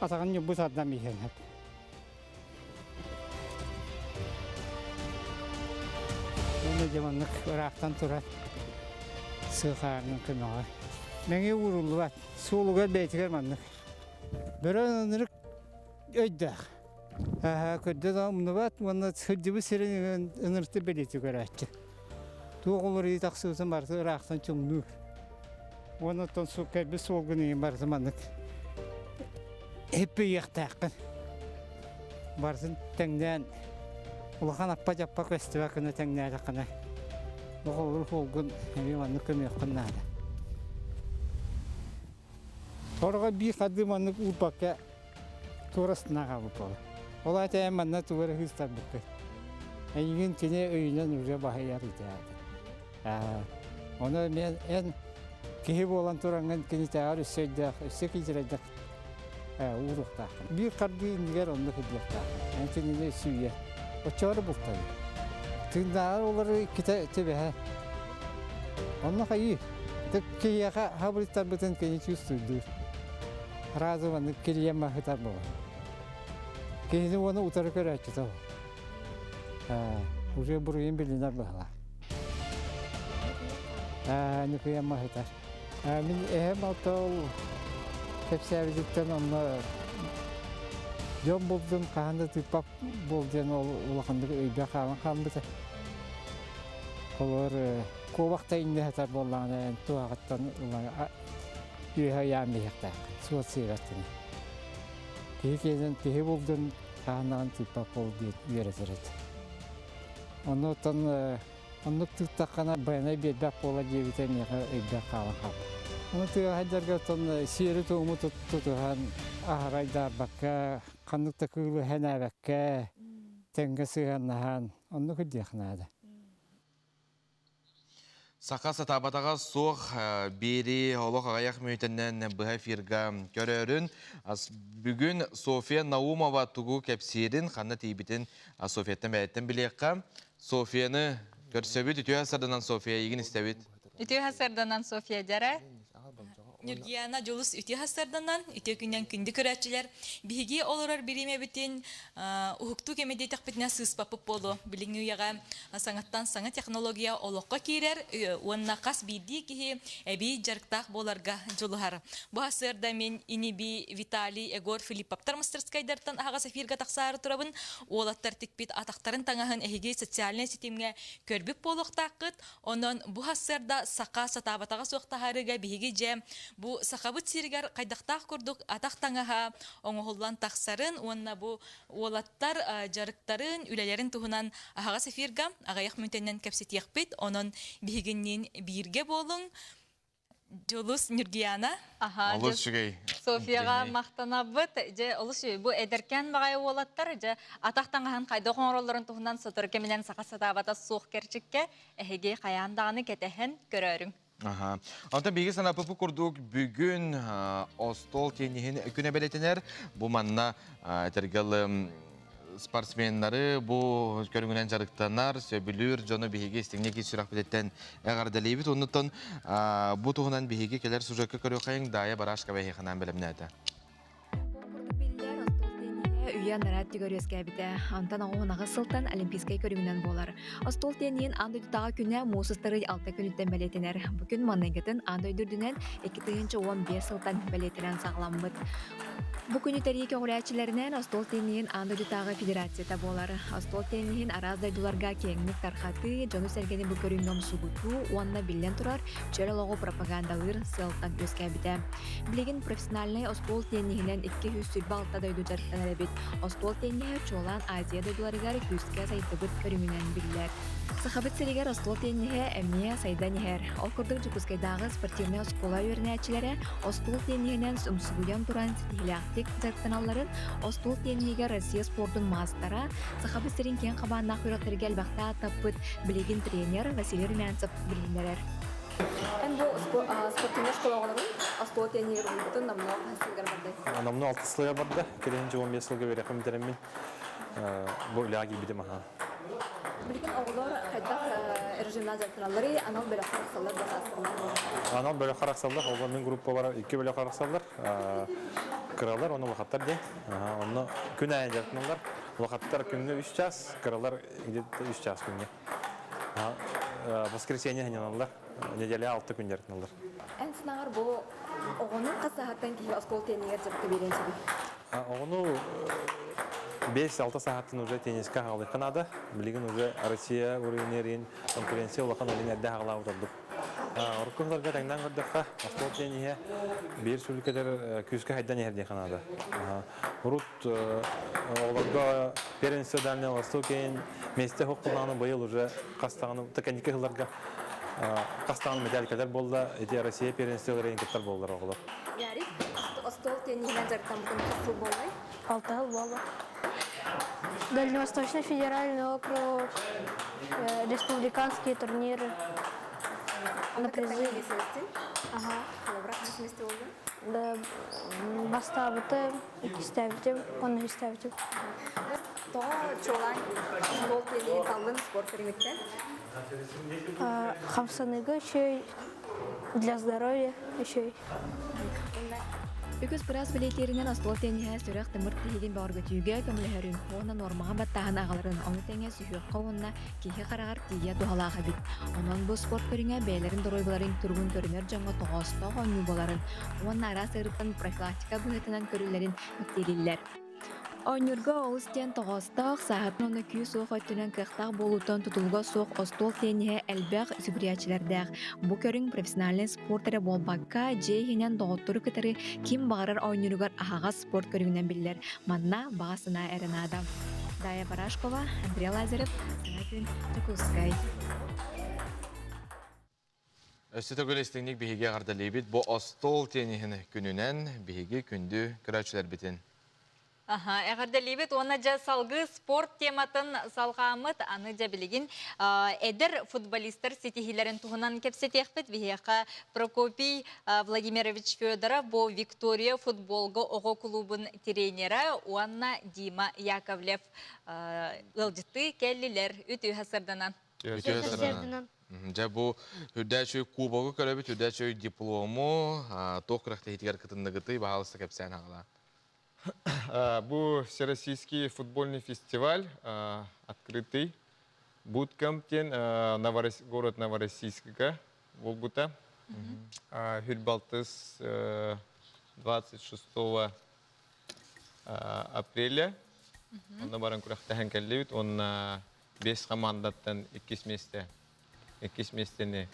атаҕын ньылбы тардан биһиэн сөп. Уонна дьэ маннык ыраахтан турар сыа хаарынан көмөҕө. Мэҥиэ ууруллубат. Суолугар бэйэтигэр маннык. Бөрө ынырык өйдөөх. Көрдө да умнубат уонна сылдьыбыт сирин ынырты бэлиэтии көрөөччү. Туох уларыйыы тахсыбытын барыта ыраахтан чуҥнуур. Уонна оттон кэлбит суолгун иһин барыта маннык эппийиэхтээххин. Барытын тэҥнээн улахан аппа-дьаппа көстүбэт гына тэҥнээтэххинэ оҕолору суолгун эмиэ маннык көмүөххүн наада. Сороҕо биир хардыы маннык уурбакка туора сытынан хаалбыт буолар. Ол аата эн манна тугу эрэ ыыстарбыккын. Эйигин кини өйүнэн уже баһыйар итээт. Ону мен эн киһи буолан тураҥҥын кинитээҕэр өссө өйдөөх, өссө киитирэйдэх ууруохтааххын. Биир хардыы иннигэр оннук илдьиэхтааххын. Эн кинини сүүйэ. Оччоҕо бултайы. Тыыннааҕар олору китэ түбэһэ. Онно хайыы. Киһиэхэ хабырыттарбытын кини чувствуйдуур. Разу маннык кирийэн маһытар буолар. Киһини уону утары көрөөччүтэ ол. Уже буруйун билинэр быһалаах. Ньукуйан маһытар. Мин эһэм алта ол кэпсээбититтэн онно дьон булдун хаһан да тыыппат буол диэн ол улаханнык өйбө хаалан хаалбыта. Олор куобахта иннэ сытар буоллаҕына эн туһаҕыттан үөһэ ыйаан биһиэхтээх суот сиэбэт гына. Киһи киэнин киһи булдун хаһан тыыппат буол диэн үөрэтэр этэ. Оннуттан оннук тыыттаххына байанай биэрбэт буола диэбитэ миэхэ өйдөөх хаалан хаалбыт. Ону тыа сылдьарга оттон сиэри-туому тутуһан аһарайдаарбакка, ханнык да кыылы сэнээбэккэ, тэҥҥэ сыһыаннаһан оннук үрдүөх наада. Саха сатаабатаҕа суох биэри олох аҕыйах мүнүүтэнэн быһа эфирга көрөөрүн. Бүгүн Софья Наумова тугу кэпсиирин, ханна тиийбитин Софьяттан бэйэттэн билиэххэ. Софьяны көрсөбүт. Үтүө сарданан Софья, эйигин истэбит. Үтүө сарданан Софья дьара. Ньургияна Дьулус үтүө хастарданан, үтүө күннэн күндү көрөөччүлэр, биһиги олорор бириэмэбитин уһуктуу кэмэ диэтэхпитинэ сыыспаппыт буолуо. Билиҥҥи үйэҕэ саҥаттан саҥа технология олоххо киирэр уонна хас биирдии киһи эбии дьарыктаах буоларга дьулуһар. Бу сарсыарда мин ини-бии Виталий Егор Филипповтар мастерскайдартан аһаҕас эфиргэ тахсаары турабын. Уолаттар тикпит атахтарын таҥаһын эһиги социальнай ситимҥэ көрбүт буолуохтааххыт. Онон бу сарсыарда саха сатаабатаҕа суох таһаарыыга биһиги дьэ бу сахабыт сиригэр хайдахтаах курдук атах таҥаһа оҥоһуллан тахсарын уонна бу уолаттар дьарыктарын, үлэлэрин туһунан аһаҕас эфирга аҕыйах мүнүүтэнэн кэпсэтиэхпит. Онон биһигинниин бииргэ буолуҥ. Дьулус Ньургияна. Аха, Олус үчүгэй. Софияҕа махтанабыт. Дьэ, олус үчүгэй. Бу эдэркээн баҕайы уолаттар, дьэ, атах таҥаһын хайдах оҥороллорун туһунан сотору кэминэн саха сатаабата суох кэрчиккэ эһиги хайаан даҕаны кэтэһэн көрөөрүҥ. Аха. Онтон биһиги санааппыт курдук бүгүн остуол тенниһин күнэ бэлэтэнэр. Бу манна этэргэ спортсменнары бу көрүҥүнэн дьарыктанар, сөбүлүүр дьону биһиги истиҥник ис сүрэхпититтэн эҕэрдэлиибит. Оннуттан бу туһунан биһиги кэлэр сюжекка көрүөххэйиҥ Даайа Барашкова эһиэхэ бэлэмнээтэ. Үйэ анараа өттүгэр үөскээбитэ. Онтон оҕуһунаҕы сылтан олимпийскай көрүҥүнэн буолар. Остуол тенниһин аан дойдутааҕы күнэ муус устарый алта күнүттэн бэлиэтэнэр. Бу күн маҥнайгытын аан дойду үрдүнэн 2015 сылтан бэлиэтэнэн саҕаламмыт. Бу күнү тэрийии көҕүлээччилэринэн остуол тенниһин аан дойдутааҕы федерацията буолар. Остуол тенниһин араас дойдуларга киэҥник тарҕатыы, дьону-сэргэни бу көрүҥҥэ умсугутуу уонна биллэн турар, чөл олоҕу пропагандалыыр сыалтан үөскээбитэ. Билигин профессиональнай остуол тенниһинэн 226 дойду дьарыктанар эбит. Остуол тенниһэ чуолаан Азия дойдуларыгар күүскэ сайдыбыт көрүҥүнэн биллэр. Сахабыт сиригэр остуол тенниһэ эмиэ сайдан иһэр. Ол курдук Дьокуускайдааҕы спортивнай оскуола үөрэнээччилэрэ остуол тенниһинэн умсугуйан туран ситиһиилээхтик дьарыктаналларын остуол тенниһигэр Россия спордун маастара, Сахабыт сирин киэҥ хабааннаах күрэхтэргэ элбэхтэ ааттаппыт билигин тренер Василий Румянцев билиһиннэрэр. Эн бу спортивнай школа оҕолорун остуол тенниһигэр уһуйбутун номнуо хаһыс сылыгар бардай? Номнуо алтыс сылыгар барда. Кэлин 15 сылга үөрэхпин бүтэрэммин бу үлэҕэ киирбитим аһаа. Билигин оҕолор хайдах режимнээх дьарыктаналларый, анал бөлөххө арахсаллар да саастарынан? Анал бөлөххө арахсаллар. Ол мин группалара икки бөлөххө арахсаллар. Кыралар уонна улахаттар диэн. Онно күн аайы дьарыктаналлар. Улахаттар күҥҥэ үс час, кыралар где-то үс час күҥҥэ. Воскресенье сынньаналлар. Неделя алта күн дьарыктаналлар. Эн санааҕар бу оҕону хас сааһыттан киһи оскуола теннигэр дьарыкка биэриэн сөбүй? Оҕону 5-6 саһаттан уже теннискэ аҕалыахха наада. Билигин уже Россия уровенерин конкуренция улахан олин эрдэ аҕалаабыт ордук. Урукку сылларга тэҥнээн көрдөххө, остуол тенниһэ биир сүлүкэлэр күүскэ хайдан иһэр диэххэ наада. Урут оҕолорго первенство Дальнего Востока миэстэ суох буоллаҕына быйыл уже хас даҕаны кэнники сылларга хас даҕаны медаль кэлэр буолла. Ити Россия первенстволарын кыттар буоллар оҕолор. Ярик, остуол тенниһинэн дьарыктаммытын хас сыл буоллай? Алта сыл буолла. Дальневосточный федеральный округ, республиканские турниры. На призы. Ага. Да, бастаабытым, иккистээбитим, уонна үстээбитим. Тоҕо чуолаан футбол тиэлиин таллын спорт көрүҥүттэн? Хамсаныыга үчүгэй, для здоровья үчүгэй. Үгүс быраас бэлиэтииринэн остуол тенниһэ сүрэх-тымыр тиһигин бөҕөргөтүүгэ көмөлөһөрүн уонна нуормаҕа баттааһын аҕаларын, ону тэҥэ сүһүөххэ уонна киһи хараҕар тиийэ туһалаах эбит. Онон бу спорт көрүҥэ бэйэлэрин доруобуйаларын туругун көрүнэр дьоҥҥо тоҕоостоох оонньуу буоларын уонна араас ыарыыттан профилактика быһыытынан көрүллэрин мэктиэлииллэр. Оонньуурга олус диэн тоҕоостоох, сааһытын уонна күүс-уох өттүнэн кыахтаах буолууттан тутулуга суох остуол тенниһэ элбэх сүгүрүйээччилэрдээх. Бу көрүҥ профессиональнай спорт эрэ буолбакка, дьиэ иһинэн доҕоттору кытары ким баҕарар оонньууругар аһаҕас спорт көрүҥүнэн биллэр. Манна баҕа санаа эрэ наада. Дая Барашкова, Андрей Лазарев, Саҥа күн, Дьокуускай. Өссө төгүл истиҥник биһиги эҕэрдэлиибит бу остуол тенниһин күнүнэн биһиги күндү көрөөччүлэрбитин. Аха, эҕэрдэлиибит уонна дьэ салгыы спорт тематын салҕааммыт аны дьэ билигин эдэр футболистар ситиһиилэрин туһунан кэпсэтиэхпит. Биһиэхэ Прокопий Владимирович Федоров бу Виктория футболга оҕо клубун тренера уонна Дима Яковлев ыалдьыттыы кэллилэр. Үтүө сарданан. Үтүө сарданан. Дьэ бу үрдээчүй кубогу көрөбүт, үрдээчүй диплому туох күрэхтэһиитигэр кытынныгытый, баһаалыста кэпсээн аҕалаа. Бу Всероссийский футбольный фестиваль открытый. Буткамп диэн город Новороссийскига буолбута. Хүрбалтыс 26 апреля. Онно баран күрэхтэһэн кэллибит. Онно Бес командаттан иккис миэстэ. Иккис миэстэни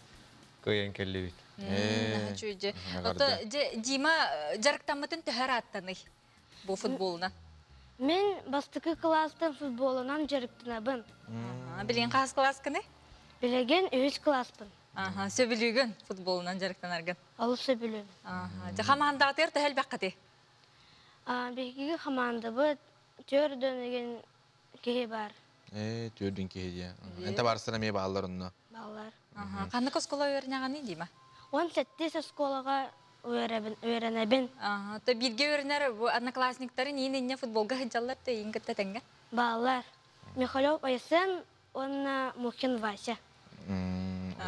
кыайан кэллибит. Үчүгэй. Ото Дима дьарыктаммытын төһө ырааттаный бу футболунан? Мин бастакы кылаастан футболунан дьарыктанабын. Билигин хас кылааскыный? Билигин үһүс кылааспын. Аха, сөбүлүүгүн футболунан дьарыктанаргын? Олус сөбүлүүбүн. Дьэ хамаандаҕытыгар төһө элбэххитий? Биһиги хамаандабыт төрдөн киһи бар. Ээ, түөрдүн киһи диэ. Эн табаарыстар эмиэ бааллар онно. Бааллар. Ханнык оскуола үөрэнэҕиний Дима? 17 оскуолаҕа үөрэбин, үөрэнэбин. То бииргэ үөрэнэр бу одноклассниктарын иин инньэ футболга сылдьаллар да иин кытта тэҥҥэ? Бааллар. Михалев Айсен уонна Мухин Вася.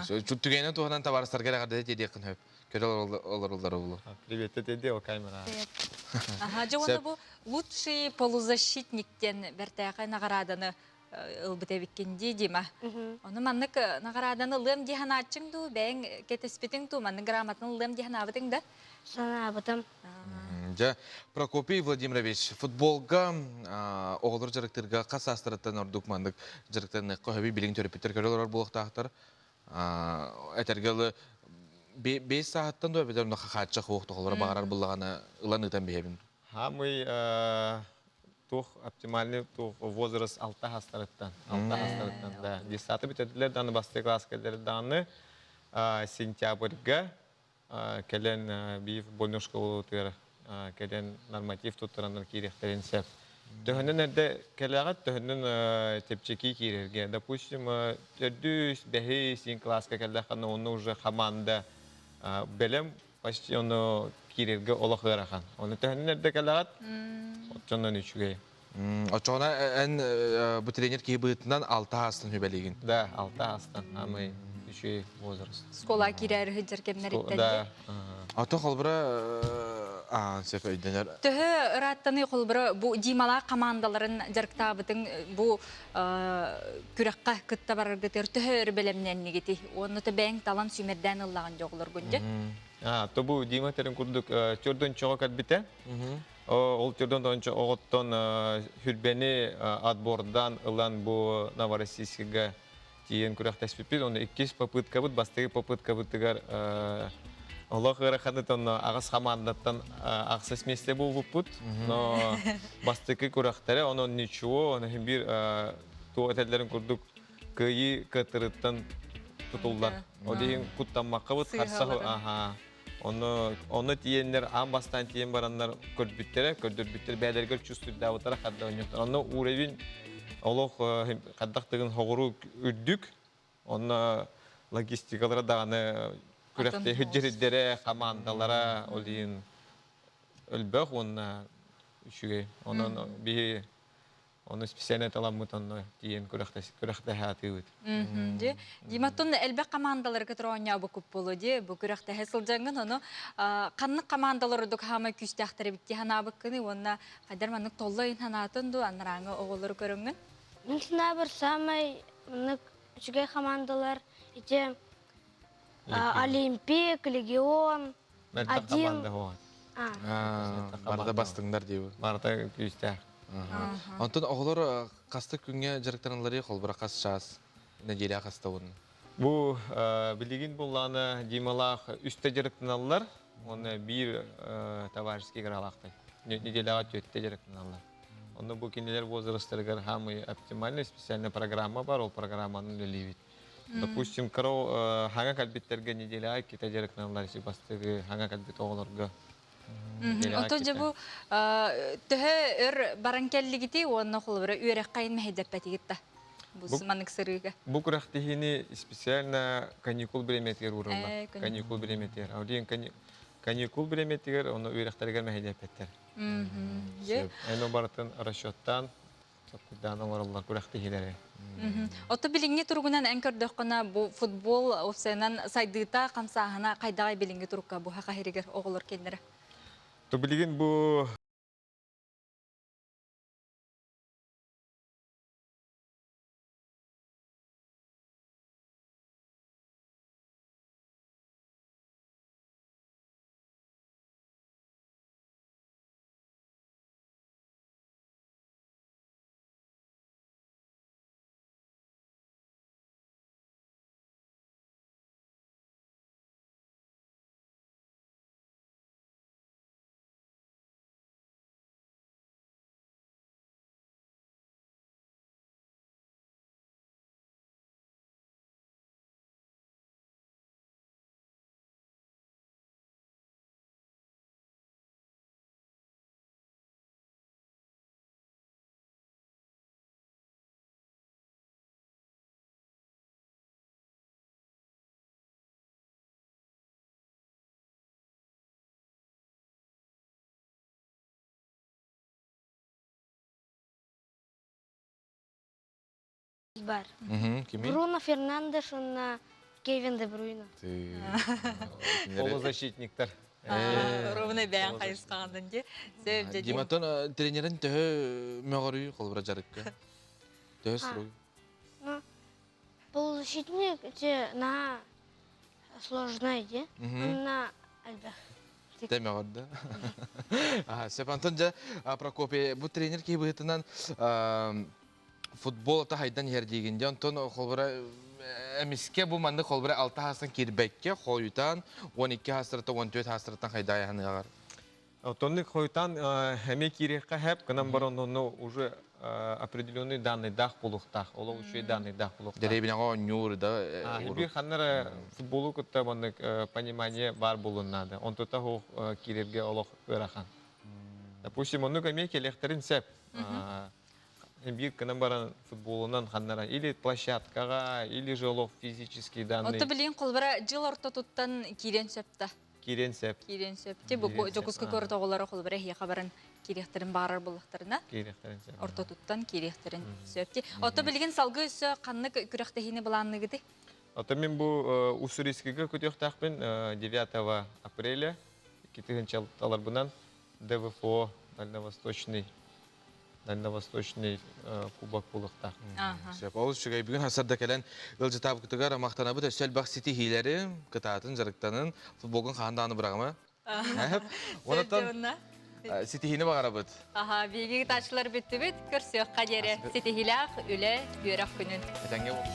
Түгэнин туһунан табаарыстарга эҕэрдэ диэххин сөп. Көрө олороллор булу. Привет, ты ол камера. Ага, дьэ уонна бу лучший полузащитник диэн бэртээхэй наҕарааданы ылбыт эбиккин дии Дима. Ону маннык наҕарааданы ылыам дии санааччыҥ дуу, бэйэҥ кэтэспитиҥ дуу, маннык грамотаны ылыам дии санаабытыҥ да? Санаабытым. Дьэ, Прокопий Владимирович, футболга оҕолор дьарыктыырга хас саастарыттан ордук маннык дьарыктаныахха сөбүй билигин төрөппүттэр көрө олорор буолуохтаахтар. Этэргэ ылы бэс сааһыттан дуо эбэтэр онно хааччах уох тоҕолоро баҕарар буллаҕына ылан ыытан биһэбин. Хамый туох оптимальный туох возраст алта хастарыттан алта хастарыттан да десятый бүтэрдилэр даҕаны бастакы класска кэллэр даҕаны сентябрьга кэлэн биир футбольный школатыгар кэлэн норматив туттараннар киириэхтэрин сөп. Төһөнөн эрдэ кэлэҕит, төһөнөн чэпчэки киирэргэ. Допустим, төрдүс, бэһис син класска кэллэххинэ, онно уже команда бэлэм почти ону киирэргэ олох ыарахан. Оны төһөнөн эрдэ кэлэҕит, оччонон үчүгэй. Оччоҕуна эн бу тренер киһи быһыытынан алта аастан хүбэлиигин. Да, алта аастан. Самый үчүгэй возраст. Школа киирэр сылдьар кэмнэриттэн. Да. Ото холбура сөп өйдөнөр. Төһө ырааттаны холбура бу Дималаах командаларын дьарыктаабытыҥ бу күрэххэ кытта бараргытыгар төһө өр бэлэмнэннигити? Уонна бэйэҥ талан сүүмэрдээн ыллаҕын дьоҕулоргун дьэ? То бу Дима терин курдук төрдөн чоҕо кэлбитэ. Ол төрдөн ончо оҕоттон хүрбэни отбордан ылан бу Новороссийскига тиийэн күрэхтэспиппит. Онно иккис попыткабыт, бастакы попыткабытыгар олох ыараханы онно аҕыс хамаандаттан ахсыс миэстэ буолбуппут. Но бастакы күрэхтэрэ, онон ничего, оны бир туох этэллэрин курдук кыайыы кыаттырыттан тутуллар. Ол иһин куттаммаккабыт харса аха Ону ону тиийэннэр аан бастаан тиийэн бараннар көрбүттэрэ, көрдөрбүттэр бэйэлэригэр чувствуйдаабыттара хадда оонньуохтар. Онно уровень олох хаддах тыгын хоҕуру үрдүк. Онно логистикалара даҕаны күрэхтэһи дьириддэрэ, командалара ол иһин өлбөх уонна үчүгэй. Онон биһи Ону специально таламмыт онно тиийэн күрэхтэһэ атыыбыт. Дьи, Диматтон элбэх командалары кытары оонньообуккут буолуо дии. Бу күрэхтэһэ сылдьаҥҥын ону ханнык командалар ордук хаамай күүстээхтэр эбит дии санаабыккыный уонна хайдар маннык толло санаатын дуу анарааҥы оҕолору көрөҥҥүн? Мин санаабар саамай маннык үчүгэй командалар ити Олимпик, Легион, Один. Барыта бастыҥнар диибин. Барыта күүстээх. Онтон оҕолор хаста күҥҥэ дьарыктаналларый холбура хас чаас нэдиэлэ хаста уонна? Бу билигин буллааны Дималаах үстэ дьарыктаналлар. Уонна биир товарищеский игралаахтар. Неделяҕа түөртэ дьарыктаналлар. Онно бу кинилэр возрастарыгар самый оптимальный специальная программа бар, ол программаны үлэлиибит. Допустим, кыра хаҥа кэлбиттэргэ неделя иккитэ дьарыктаналлар бастыгы хаҥа кэлбит оҕолорго. Ото дьэ бу төһө өр баран кэллигити уонна холобура үөрэххэ мэһэйдэппэтигит да бу маннык сырыыга. Бу күрэхтэһиини специально каникул бириэмэтигэр уураллар. Каникул бириэмэтигэр. Ол диэн каникул бириэмэтигэр онно үөрэхтэригэр мэһэйдэппэттэр. Эно барытын расчеттаан Соккуйдаан оҥороллор күрэхтэһиилэри. Ото билиҥҥи туругунан эн көрдөххүнэ бу футбол опсайынан сайдыыта, хамсааһына хайдаҕай билиҥҥи турукка бу саха сиригэр оҕолор кэннэрэ? То билигин бу Бар. Кими? Бруно Фернандеш уонна Кевин Де Бруйна. Полузащитниктар. Ровно бэйэн хайысхаҕынан дии. Сөп дьэ. Диматон тренерин төһө мөҕөрүй холбура дьарыкка? Төһө суруй? Ну, полузащитник те на сложная де. На альбех. Тэ мөҕөрдө. Сөп Антон дьэ Прокопий бу тренер киһи быһыытынан футбол ата хайдан иһэр диигин дьэ онтон холбура эмискэ бу маннык холбура алта хаастан киирбэккэ хойутаан 12 хаастарыттан 14 хаастарыттан хайдаайаһыныаҕар Оттоннук хойутаан эмиэ киириэххэ хэп гынан баран онно уже определенный данныйдаах буолуохтаах. Ол үчүгэй данныйдаах буолуохтаах. Дэриэбинэҕэ оонньуур да Биир ханна футболу кытта маннык понимание баар буолуон наада. Онтута суох киирэргэ олох ыарахан. Допустим, оннук эмиэ кэлиэхтэрин сөп. Биир гынан баран футболунан ханнара или площадкаҕа, или же олох физический данный. Отто билигин холбара жыл ортотуттан киирэн сөп да. Киирэн сөп. Киирэн сөп. Ти бу Дьокуускай куорат оҕолоро холбара эһиэхэ баран киириэхтэрин баарар буллахтарына. Киириэхтэрин сөп. Ортотуттан киириэхтэрин сөп. Ти Отто билигин салгыы өссө ханнык күрэхтэһиини былаанныгыты? Ото мин бу Уссурийскийга көтүөхтаахпын 9 апреля 2000 таларбынан ДВФО Дальневосточный Дальневосточный кубок буолуохтаах. Сөп. Ол үчүгэй. Бүгүн хасарда кэлэн ыалдьытаабыкытыгар махтанабыт. Өссө элбэх ситиһиилэри, кытаатын, дьарыктанын, футболгун хаһан даҕаны быраҕыма. Онотон ситиһиини баҕарабыт. Аха, биһиги ытааччылар бүттүбүт. Көрсүөххэ диэри ситиһиилээх үлэ, үөрэх күнүн. Этэҥҥэ бол.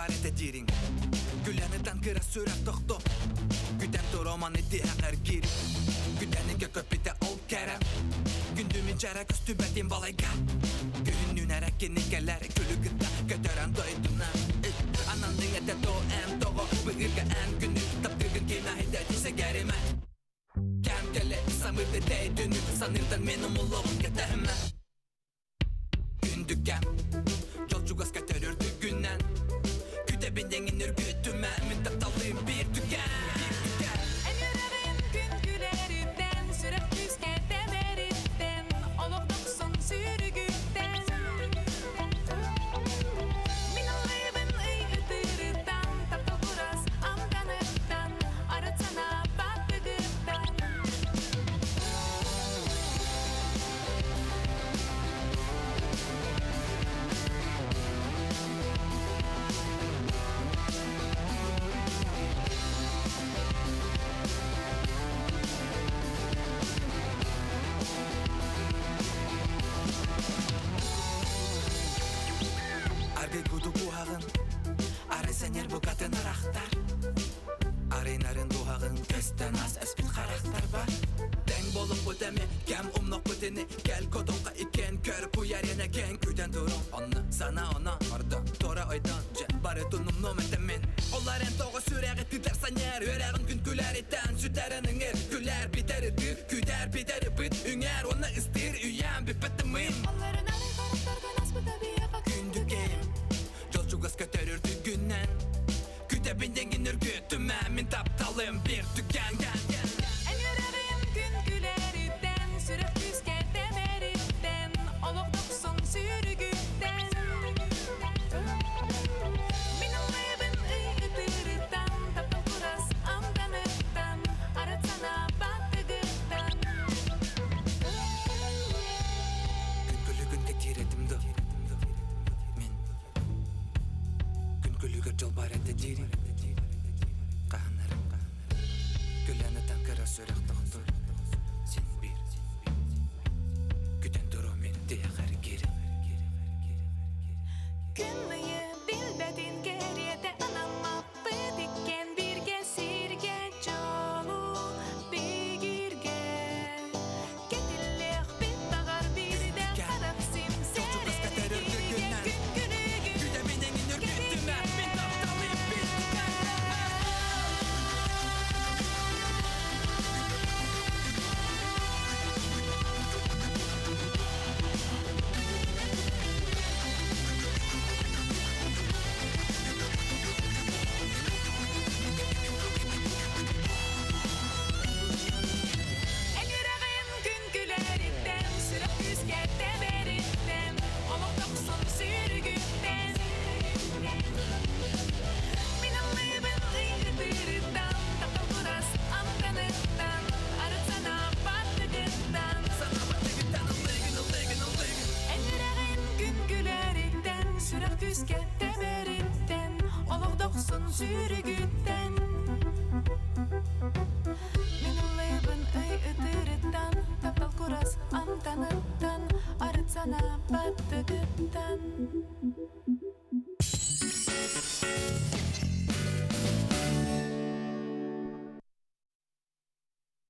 бар этэ дириҥ Күлэнитэн кыра сүрэх тохто Күтэн туроманы тиһэҕэр киир Күтэнигэ көппүтэ ол кэрэ Күндүмүн чэрэ көстүбэтин балайга Күһүннүүн эрэ кини кэлэр күлү кытта көтөрөн дойдуна Ананныҥ этэ то эн тоҕо быһыырга эн күнү Таптыыргын кимэһитэ тисэгэримэ Кэм кэлэ самыырды тэйдүнү Саныырдан мен умуллоҕун кэтэһимэ Күндүккэ Дьол чугаска төрөр күннэн Күтэбин дэҥин үргүтүмэ Мин тапталым биир түгэн Биир түгэн Эн үрэҕин күн күлэриттэн, сүрэх күүскэ тэбэриттэн, олох дохсун сүүрүгүттэн. Мин ыллыыбын ый ытыырыттан, таптал курас амтаныттан, арыт санаа баттыгыттан. Аргы куду куһаҕын Ары сэнер букатын арахтар Арыйнарын дуһаҕын көстөн ас эспит харахтар бар Тэҥ болуппут эми кэм умноппут ини Кэл котоҥха иккен көр куйарена кэн күтэн турун Онно сана оно ордо тора ойдон Дьэ бары тунумнум этэммин Олар эн тоҕо сүрэҕи тытар саньар Үөрэҕин күн күлэриттэн сүтэрэн ыҥыр Күлэр битэр ытыыр күтэр битэр ыпыт Үҥэр уонна ыстыыр үйэм бүппэт тымын Олларын арый харахтаргын аспыта биһиэхэ Күндүкэм Дьол чугас көтөрөр түгүнэн Күтэбин деңин үргүтүмэ Мин тапталым бир түгэн Эн үрэҕин күн күлэриттэн, сүрэх күүскэ тэбэриттэн, олох дохсун сүүрүгүттэн. Мин ыллыыбын ый ытыырыттан, таптал курас амтаныттан, арыт санаа баттыгыттан. Күн күлүгүн кэтиир этим да Мин Күн күлүгэр дьол бар этэ диирим Хаһанарым Күлэн ытан кыра сүрэх тохтур Син биир Күтэн туруом мин тиһэҕэр киирим Күн ыйы билбэтин кэриэтэ анаммаппыт иккиэн бииргэ сиргэ дьолу бигиргэ Кэтиллиэхпит баҕар биирдэ харах симсэригигэ күн күлүгүн Мин тапталым бир Эн үрэҕин күн күлэриттэн, сүрэх күүскэ тэбэриттэн, олох дохсун сүүрүгүттэн. Мин ыллыыбын ый ытыырыттан, таптал курас амтаныттан, арыт санаа баттыгыттан. Эн үрэҕин күн күлэриттэн, сүрэх күүскэ тэбэриттэн, олох дохсун сүүрүгүттэн. Мин ыллыыбын ый ытыырыттан, таптал курас амтаныттан, арыт санаа баттыгыттан.